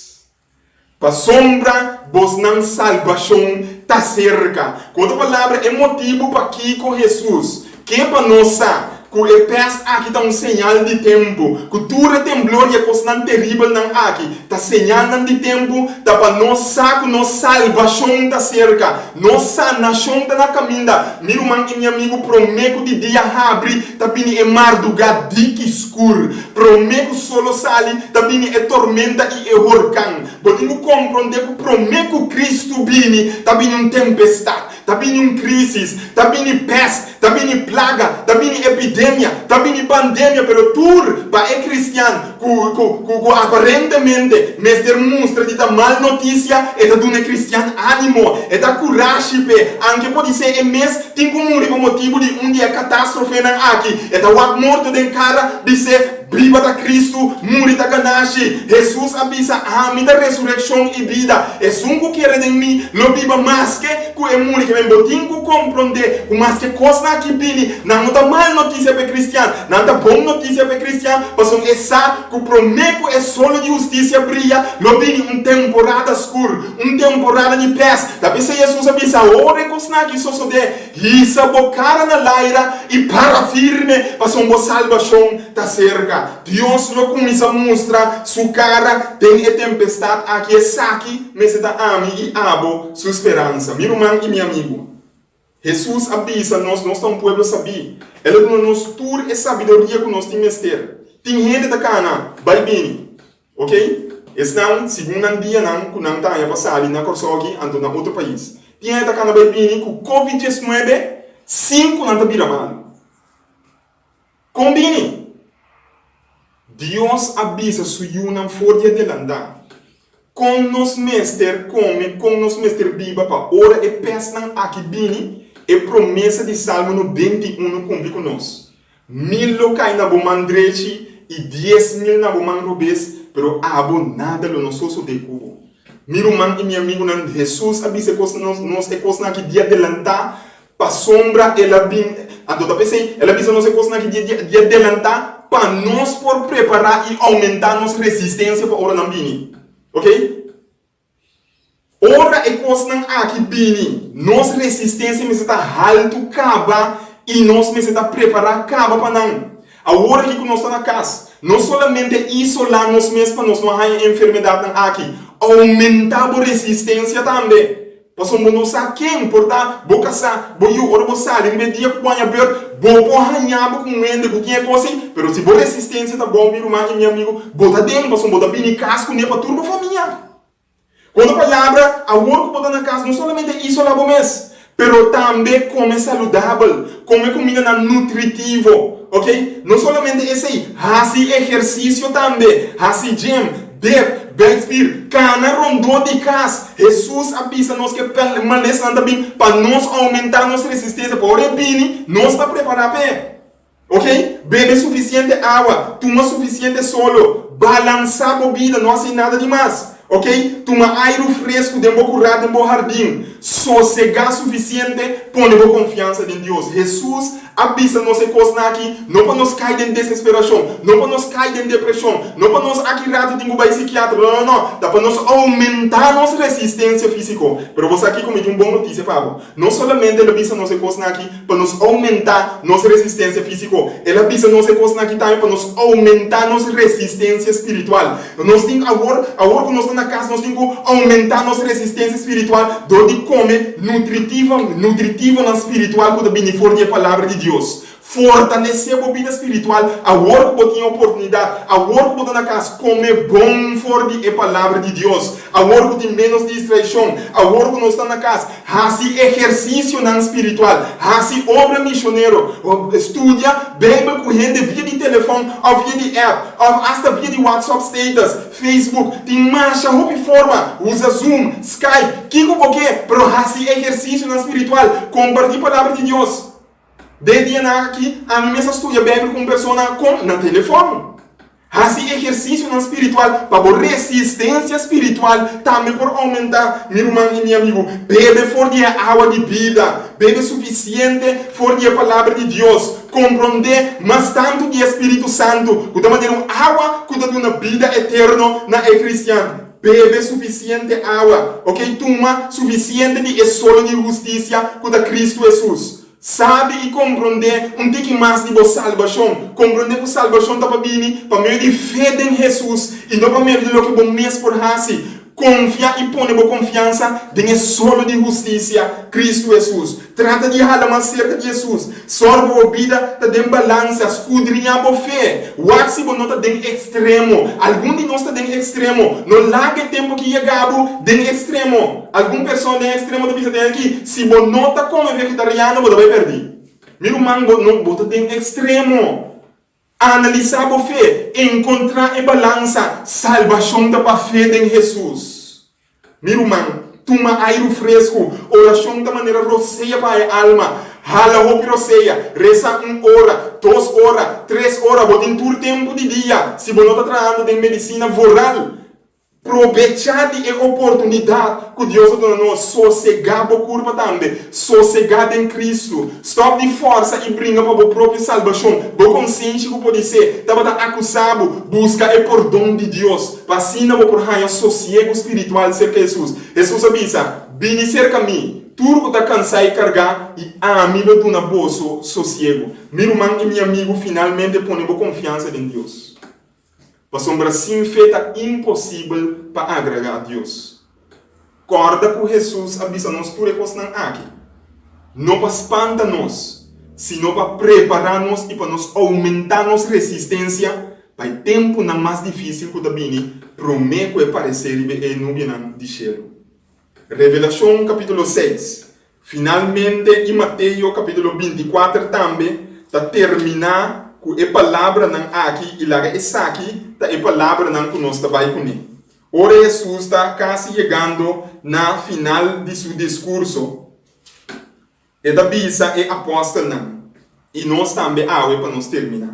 Speaker 3: Pasobra bosnan salbashon ta serka. Ku otro palabra, e motibu pakiko Hesus ke pa nos sa ku e pèst aki ta un señal di tempu, ku tur e temblor i e kosnan teribelnan aki ta señalnan di tempu, ta pa nos sa ku nos salbashon ta serka, nos sanashon ta na kaminda. Mi ruman i mi amigu, promé ku di dia habri ta bini e mardugá diki skur. Promé ku solo sali, ta bini e tormenta i e horkan. Bo tin ku komprondé ku promé ku Kristu bini, ta bini un tempestat, ta bini un krísis, ta bini pèst, ta bini plaga, ta bini epidemia, ta bini pandemia, pero tur pa e kristian ku ku ku ku aparentemente mester mustra di ta mal notisia, e ta duna e kristian ánimo, e ta kurashi p'e, anke podisé e mes Tin ku muri pa motibu di un di e katastrofenan aki. E ta wak morto den kara, bis'é, Biba ta Kristu, muri ta ganashi. Hesus a bisa, Ami ta resurekshon i bida. Esun ku kere den mi lo biba maske ku e muri. Ke men bo tin ku komprondé ku maske kosnan aki bini, nan no ta mal notisia pa e kristian, nan ta bon notisia pa e kristian, pasobra e sa ku promé ku e solo di hustisia bria, lo bini un temporada skur. Un temporada di pes. Ta p'esei Hesus a bisa, Ora e kosnan aki sosodé, hisa bo kara na laira i para firme, pasobra bo salbashon ta serka. Dios lo kuminsá mustra su kara den e tempestat aki. Esaki mester ta ami i abo su speransa. Mi ruman i mi amigu, Hesus a bisa nos, nos ta un pueblo sabí. El a duna nos tur e sabiduria ku nos tin mester. Tin hende ta kana bai bini. Ok, esnan segun nan dianan ku nan ta haña pa sali na Kòrsou aki anto na otro pais. Tin hende ta kana bai bini ku covid 19 sin ku nan ta bira malu. Kon bini? Dios a bisa su yunan for di adelantá kon nos mester kome, kon nos mester biba pa ora e pèstnan aki bini, e promesa di Salmo 91 kumpli ku nos. Mil lo kai na bo man drechi i 10,000 na bo man robes, pero abo nada lo no sosodé ku bo. Mi ruman i mi amigunan, Hesus a bisa e kos nos e kosnan aki di adelantá pasobra el a bin, anto ta p'esei el a bisa nos e kosnan aki di di adelantá pa nos por prepará i oumentá nos resistensia pa ora nan bini. Oke? Ora e kosnan aki bini, nos resistensia mester ta haltu kaba i nos mester ta prepará kaba pa nan. Awor aki ku nos ta na kas, no solamente isolá nos mes pa nos no haña e enfermedatnan aki, oumentá bo resistensia tambe. Pasobra bo no sa ken por ta bo kasá, bo yu. Ora bo sali riba e dia ku bo haña bèrt, bo por haña bo ku un hende ku tin e kos ei. Pero si bo resistensia ta bon, mi ruman i mi amigu, bo ta den pasobra bo ta bini kas kuné pa tur bo famia. Ku otro palabra, awor ku bo ta na kas, no solamente isolá bo mes, pero tambe kome saludabel, kome kumindanan nutritivo, ok? No solamente esei, hasi ehersisio tambe, hasi gym, dip, bèlspir, kana rondó di kas. Hesus a bisa nos ku e malesanan ta bin pa nos oumentá nos resistensia, pa ora e bini, nos ta prepará p'e. Ok, bebe sufisiente awa, tuma sufisiente solo, balansá bo bida, no hasi nada di mas. Ok, tuma airu fresku den bo kurá, den bo hardin, sosegá sufisiente, pone bo konfiansa den Dios. Hesus a bisa nos e kosnan aki no pa nos kai den desesperashon, no pa nos kai den depreshon, no pa nos aki ratu tin ku bai sikiatra, no, no, no, ta pa nos oumentá nos resistensia físiko. Pero bo sa kiko? Mi tin un bon notisia pa bo. No solamente el a bisa nos e kosnan aki pa nos oumentá nos resistensia físiko, el a bisa nos e kosnan aki tambe pa nos oumentá nos resistensia spiritual. Nos tin awor, awor ku nos ta na kas, nos tin ku oumentá nos resistensia spiritual dor di kome nutritivo, nutritivonan spiritual ku ta bini for di e Palabra di Dios. Fortalesé bo bida spiritual awor ku bo tin e oportunidat, awor ku bo ta na kas. Kome bon for di e Palabra di Dios awor ku tin ménos distraishon, awor ku nos ta na kas. Hasi ehersisionan spiritual, hasi obra mishonero, studia Beibel ku hende via di telefòn òf via di app òf asta via di WhatsApp status, Facebook. Tin masha hopi forma, usa Zoom, Skype, kiko bo ke, pero hasi ehersisionan spiritual, kompartí Palabra di Dios. Den dianan aki, ami mes a studia Beibel ku un persona kon? Na telefòn. Hasi ehersisionan spiritual pa bo resistensia spiritual tambe por oumentá, mi ruman i mi amigu. Bebe for di e awa di bida. Bebe sufisiente for di e Palabra di Dios. Komprondé mas tantu di e Spiritu Santu, ku ta manera un awa ku ta duna bida eterno na e kristian. Bebe sufisiente awa, ok, tuma sufisiente di e solo di hustisia ku ta Kristu Hesus. Sabi i komprondé un tiki mas di bo salbashon. Komprondé ku salbashon ta pa bini pa medio di fe den Hesus i no pa medio di loke bo mes por hasi. Konfia i pone bo konfiansa den e solo di hustisia, Kristu Hesus. Trata di hala mas serka di Hesus. Sòru pa bo bida ta den balansa. Skudriñá bo fe. Wak si bo no ta den ekstremo. Algun di nos ta den ekstremo. No laga e tempu ki yega bo den ekstremo. Algun persona den ekstremo ta bisa den aki, Si bo no ta kome vegetariano bo ta bai pèrdí. Mi ruman, bo no bo ta den ekstremo. Analisá bo fe, enkontrá e balansa. Salbashon ta pa fe den Hesus. Mi ruman, tuma airu fresku. Orashon ta manera rosea pa e alma. Hala hopi rosea. Resa un ora, dos ora, tres ora. Bo tin tur tempu di dia. Si bo no ta trahando den medisina voral, Probechá di e oportunidat ku Dios a duna nos. Sosegá bo kurpa tambe. Sosegá den Kristu. Stòp di fòrsa i bringa pa bo propio salbashon. Bo konsenshi ku podisé tabata akusá bo, buska e pordon di Dios, pa asina bo por haña sosiegu spiritual serka Hesus. Hesus a bisa, Bini serka mi, tur ku ta kansá i kargá, i ami lo duna boso sosiegu. Mi ruman i mi amigu, finalmente pone bo konfiansa den Dios. Pasobra sin fe ta imposibel pa agradá Dios. Kòrda ku Hesus a bisa nos tur e kosnan aki, no pa spanta nos, sino pa prepará nos i pa nos oumentá nos resistensia pa e tempunan mas difísil ku ta bini promé ku e paresé riba e nubianan di shelu. Revelashon kapítulo seis, Finalmente, i Mateo kapítulo 24 tambe ta terminá ku e palabranan aki i laga esaki ta e palabranan ku nos ta bai kuné. Ora Hesus ta kasi yegando na final di su diskurso, e ta bisa e apòstelnan i nos tambe awe pa nos terminá.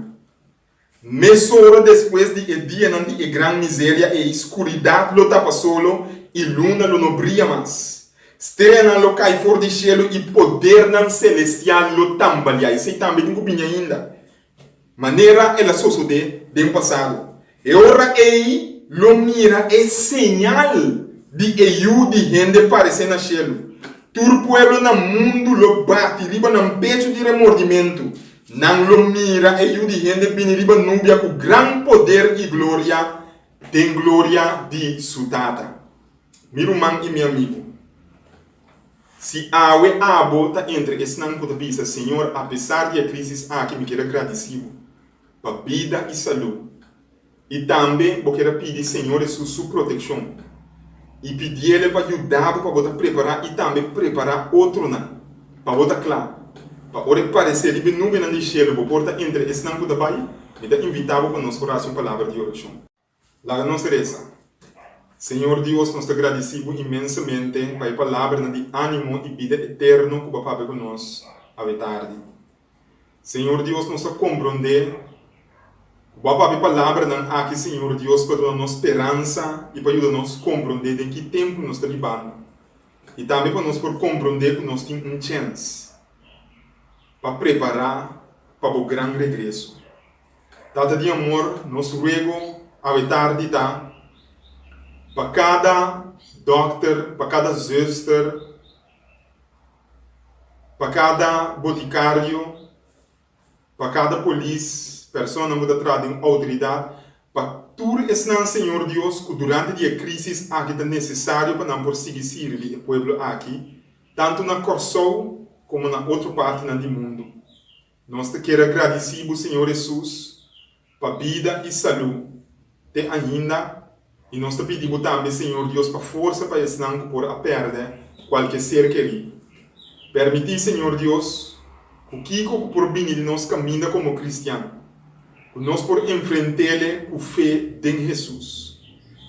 Speaker 3: Mesora despues di e dianan di e gran miseria ei, skuridat lo tapa solo i luna lo no bria mas. Streanan lo kai for di shelu i podernan selestial lo tambaliá. Esei tambe tin ku bini ainda, manera el a sosodé den pasado. E ora ei lo mira e señal di e Yu di hende paresé na shelu. Tur pueblo na mundu lo bati riba nan pechu di remordimentu. Nan lo mira e Yu di hende bini riba nubia ku gran poder i gloria, den gloria di su Tata. Mi ruman i mi amigu, si awe abo ta entre esnan ku ta bisa, Señor, apesar di e krísis aki mi kier a gradisí bo pa bida i salú, I tambe bo kier a pidi Señor Hesus su protekshon i pidiele pa yuda bo pa bo ta prepará i tambe prepará otronan pa bo ta kla pa ora e paresé riba e nubenan di shelu bo por ta entre esnan ku ta bai. Mi ta invitá bo pa nos por hasi un palabra di orashon. Laga nos resa. Señor Dios, nos ta gradisí bo inmensamente pa e palabranan di ánimo i bida eterno ku bo a papia ku nos awe tardi. Señor Dios, nos ta komprondé ku Bo a papia e palabranan aki, Señor Dios, pa duna nos speransa i pa yuda nos komprondé den ki tempu nos ta bibando, i tambe pa nos por komprondé ku nos tin un chèns pa prepará pa Bo gran regreso. Tata di amor, nos ruego awe tardi ta pa kada dòkter, pa kada zùster, Pa kada botikario, pa kada polis, personanan ku ta traha den outoridat, pa tur esnan, Señor Dios, ku durante di e krísis aki ta nesesario pa nan por sigui sirbi e pueblo aki, tantu na Kòrsou komo na otro partinan di mundu. Nos ta kier a gradisí Bo, Señor Hesus, pa bida i salú te ainda, i nos ta pidi Bo tambe, Señor Dios, pa forsa pa esnan ku por a pèrdè kualke ser kerí. Permití, Señor Dios, ku kiko ku por bini den nos kaminda komo kristian, ku nos por enfrent'ele ku fe den Hesus.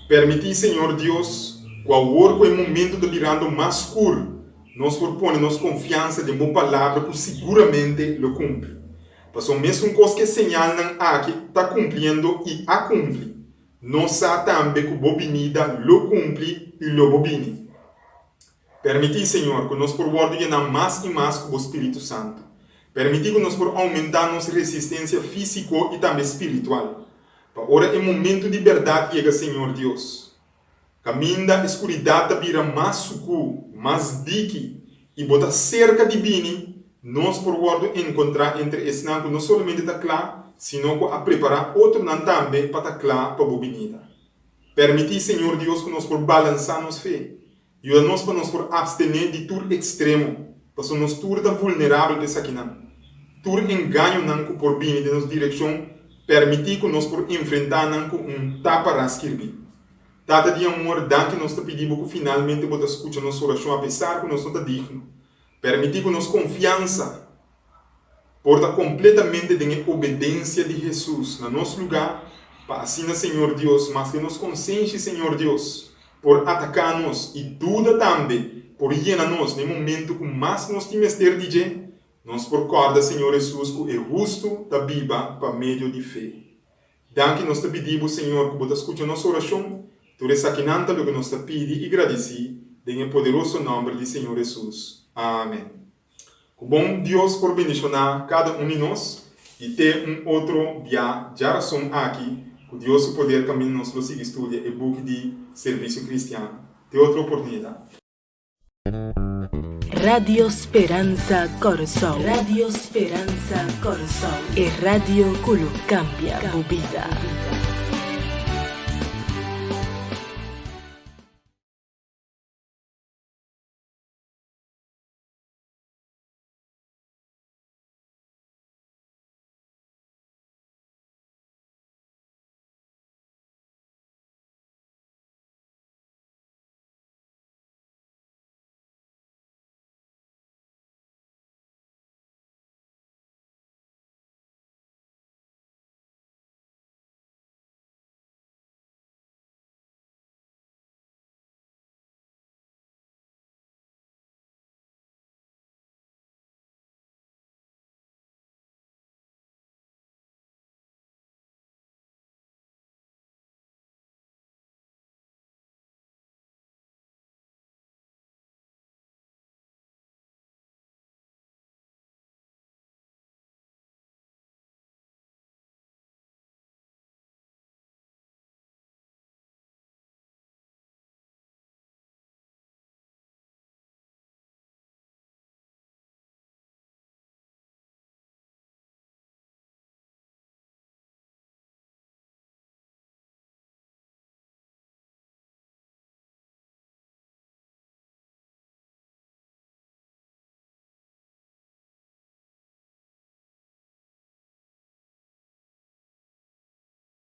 Speaker 3: Permití, Señor Dios, ku awor ku e momentu ta birando mas skur, nos por pone nos konfiansa den Bo Palabra ku siguramente lo kumpli. Pasobra mesun kos ku e señalnan aki ta kumpliendo i a kumpli, nos sa tambe ku Bo binida lo kumpli i lo Bo bini. Permití, Señor, ku nos por wòrdu yená mas i mas ku Bo Spiritu Santu. Permití ku nos por oumentá nos resistensia físiko i tambe spiritual, pa ora e momentu di bèrdat yega, Señor Dios, kaminda e skuridat ta bira mas sukú, mas diki, i Bo ta serka di bini, nos por wòrdu enkontrá entre esnan ku no solamente ta kla, sino ku a prepará otronan tambe pa ta kla pa Bo binida. Permití, Señor Dios, ku nos por balansá nos fe. Yuda nos pa nos por abstené di tur ekstremo, pasobra nos tur ta vulnerabel pa esakinan. Tur engañonan ku por bini den nos direkshon, permití ku nos por enfrentá nan ku un ta pará skirbí. Tata di amor, danki nos ta pidi bo ku finalmente bo ta skucha nos orashon apesar ku nos no ta digno. Permití ku nos konfiansa Por ta kompletamente den e obedensia di Hesus na nos lugá, pa asina Señor Dios, maske nos konsenshi Señor Dios por ataká nos i duda tambe por yena nos na e momentu ku mas nos tin mester di dje, nos por kòrda Señor Hesus ku e hustu ta biba pa medio di fe. Danki nos ta pidi bo, Señor, ku bo ta skucha nos orashon. Tur esakinan ta loke nos ta pidi i gradisí den e poderoso nòmber di Señor Hesus. Amen. Ku bon Dios por bendishoná kada un di nos i te un otro bia djarason aki ku Dios su poder kaminda nos lo sigui studia e buki di Servisio Kristian. Te otro oportunidat.
Speaker 1: Radio Speransa Kòrsou Radio Speransa Kòrsou e radio ku lo kambia bo bida.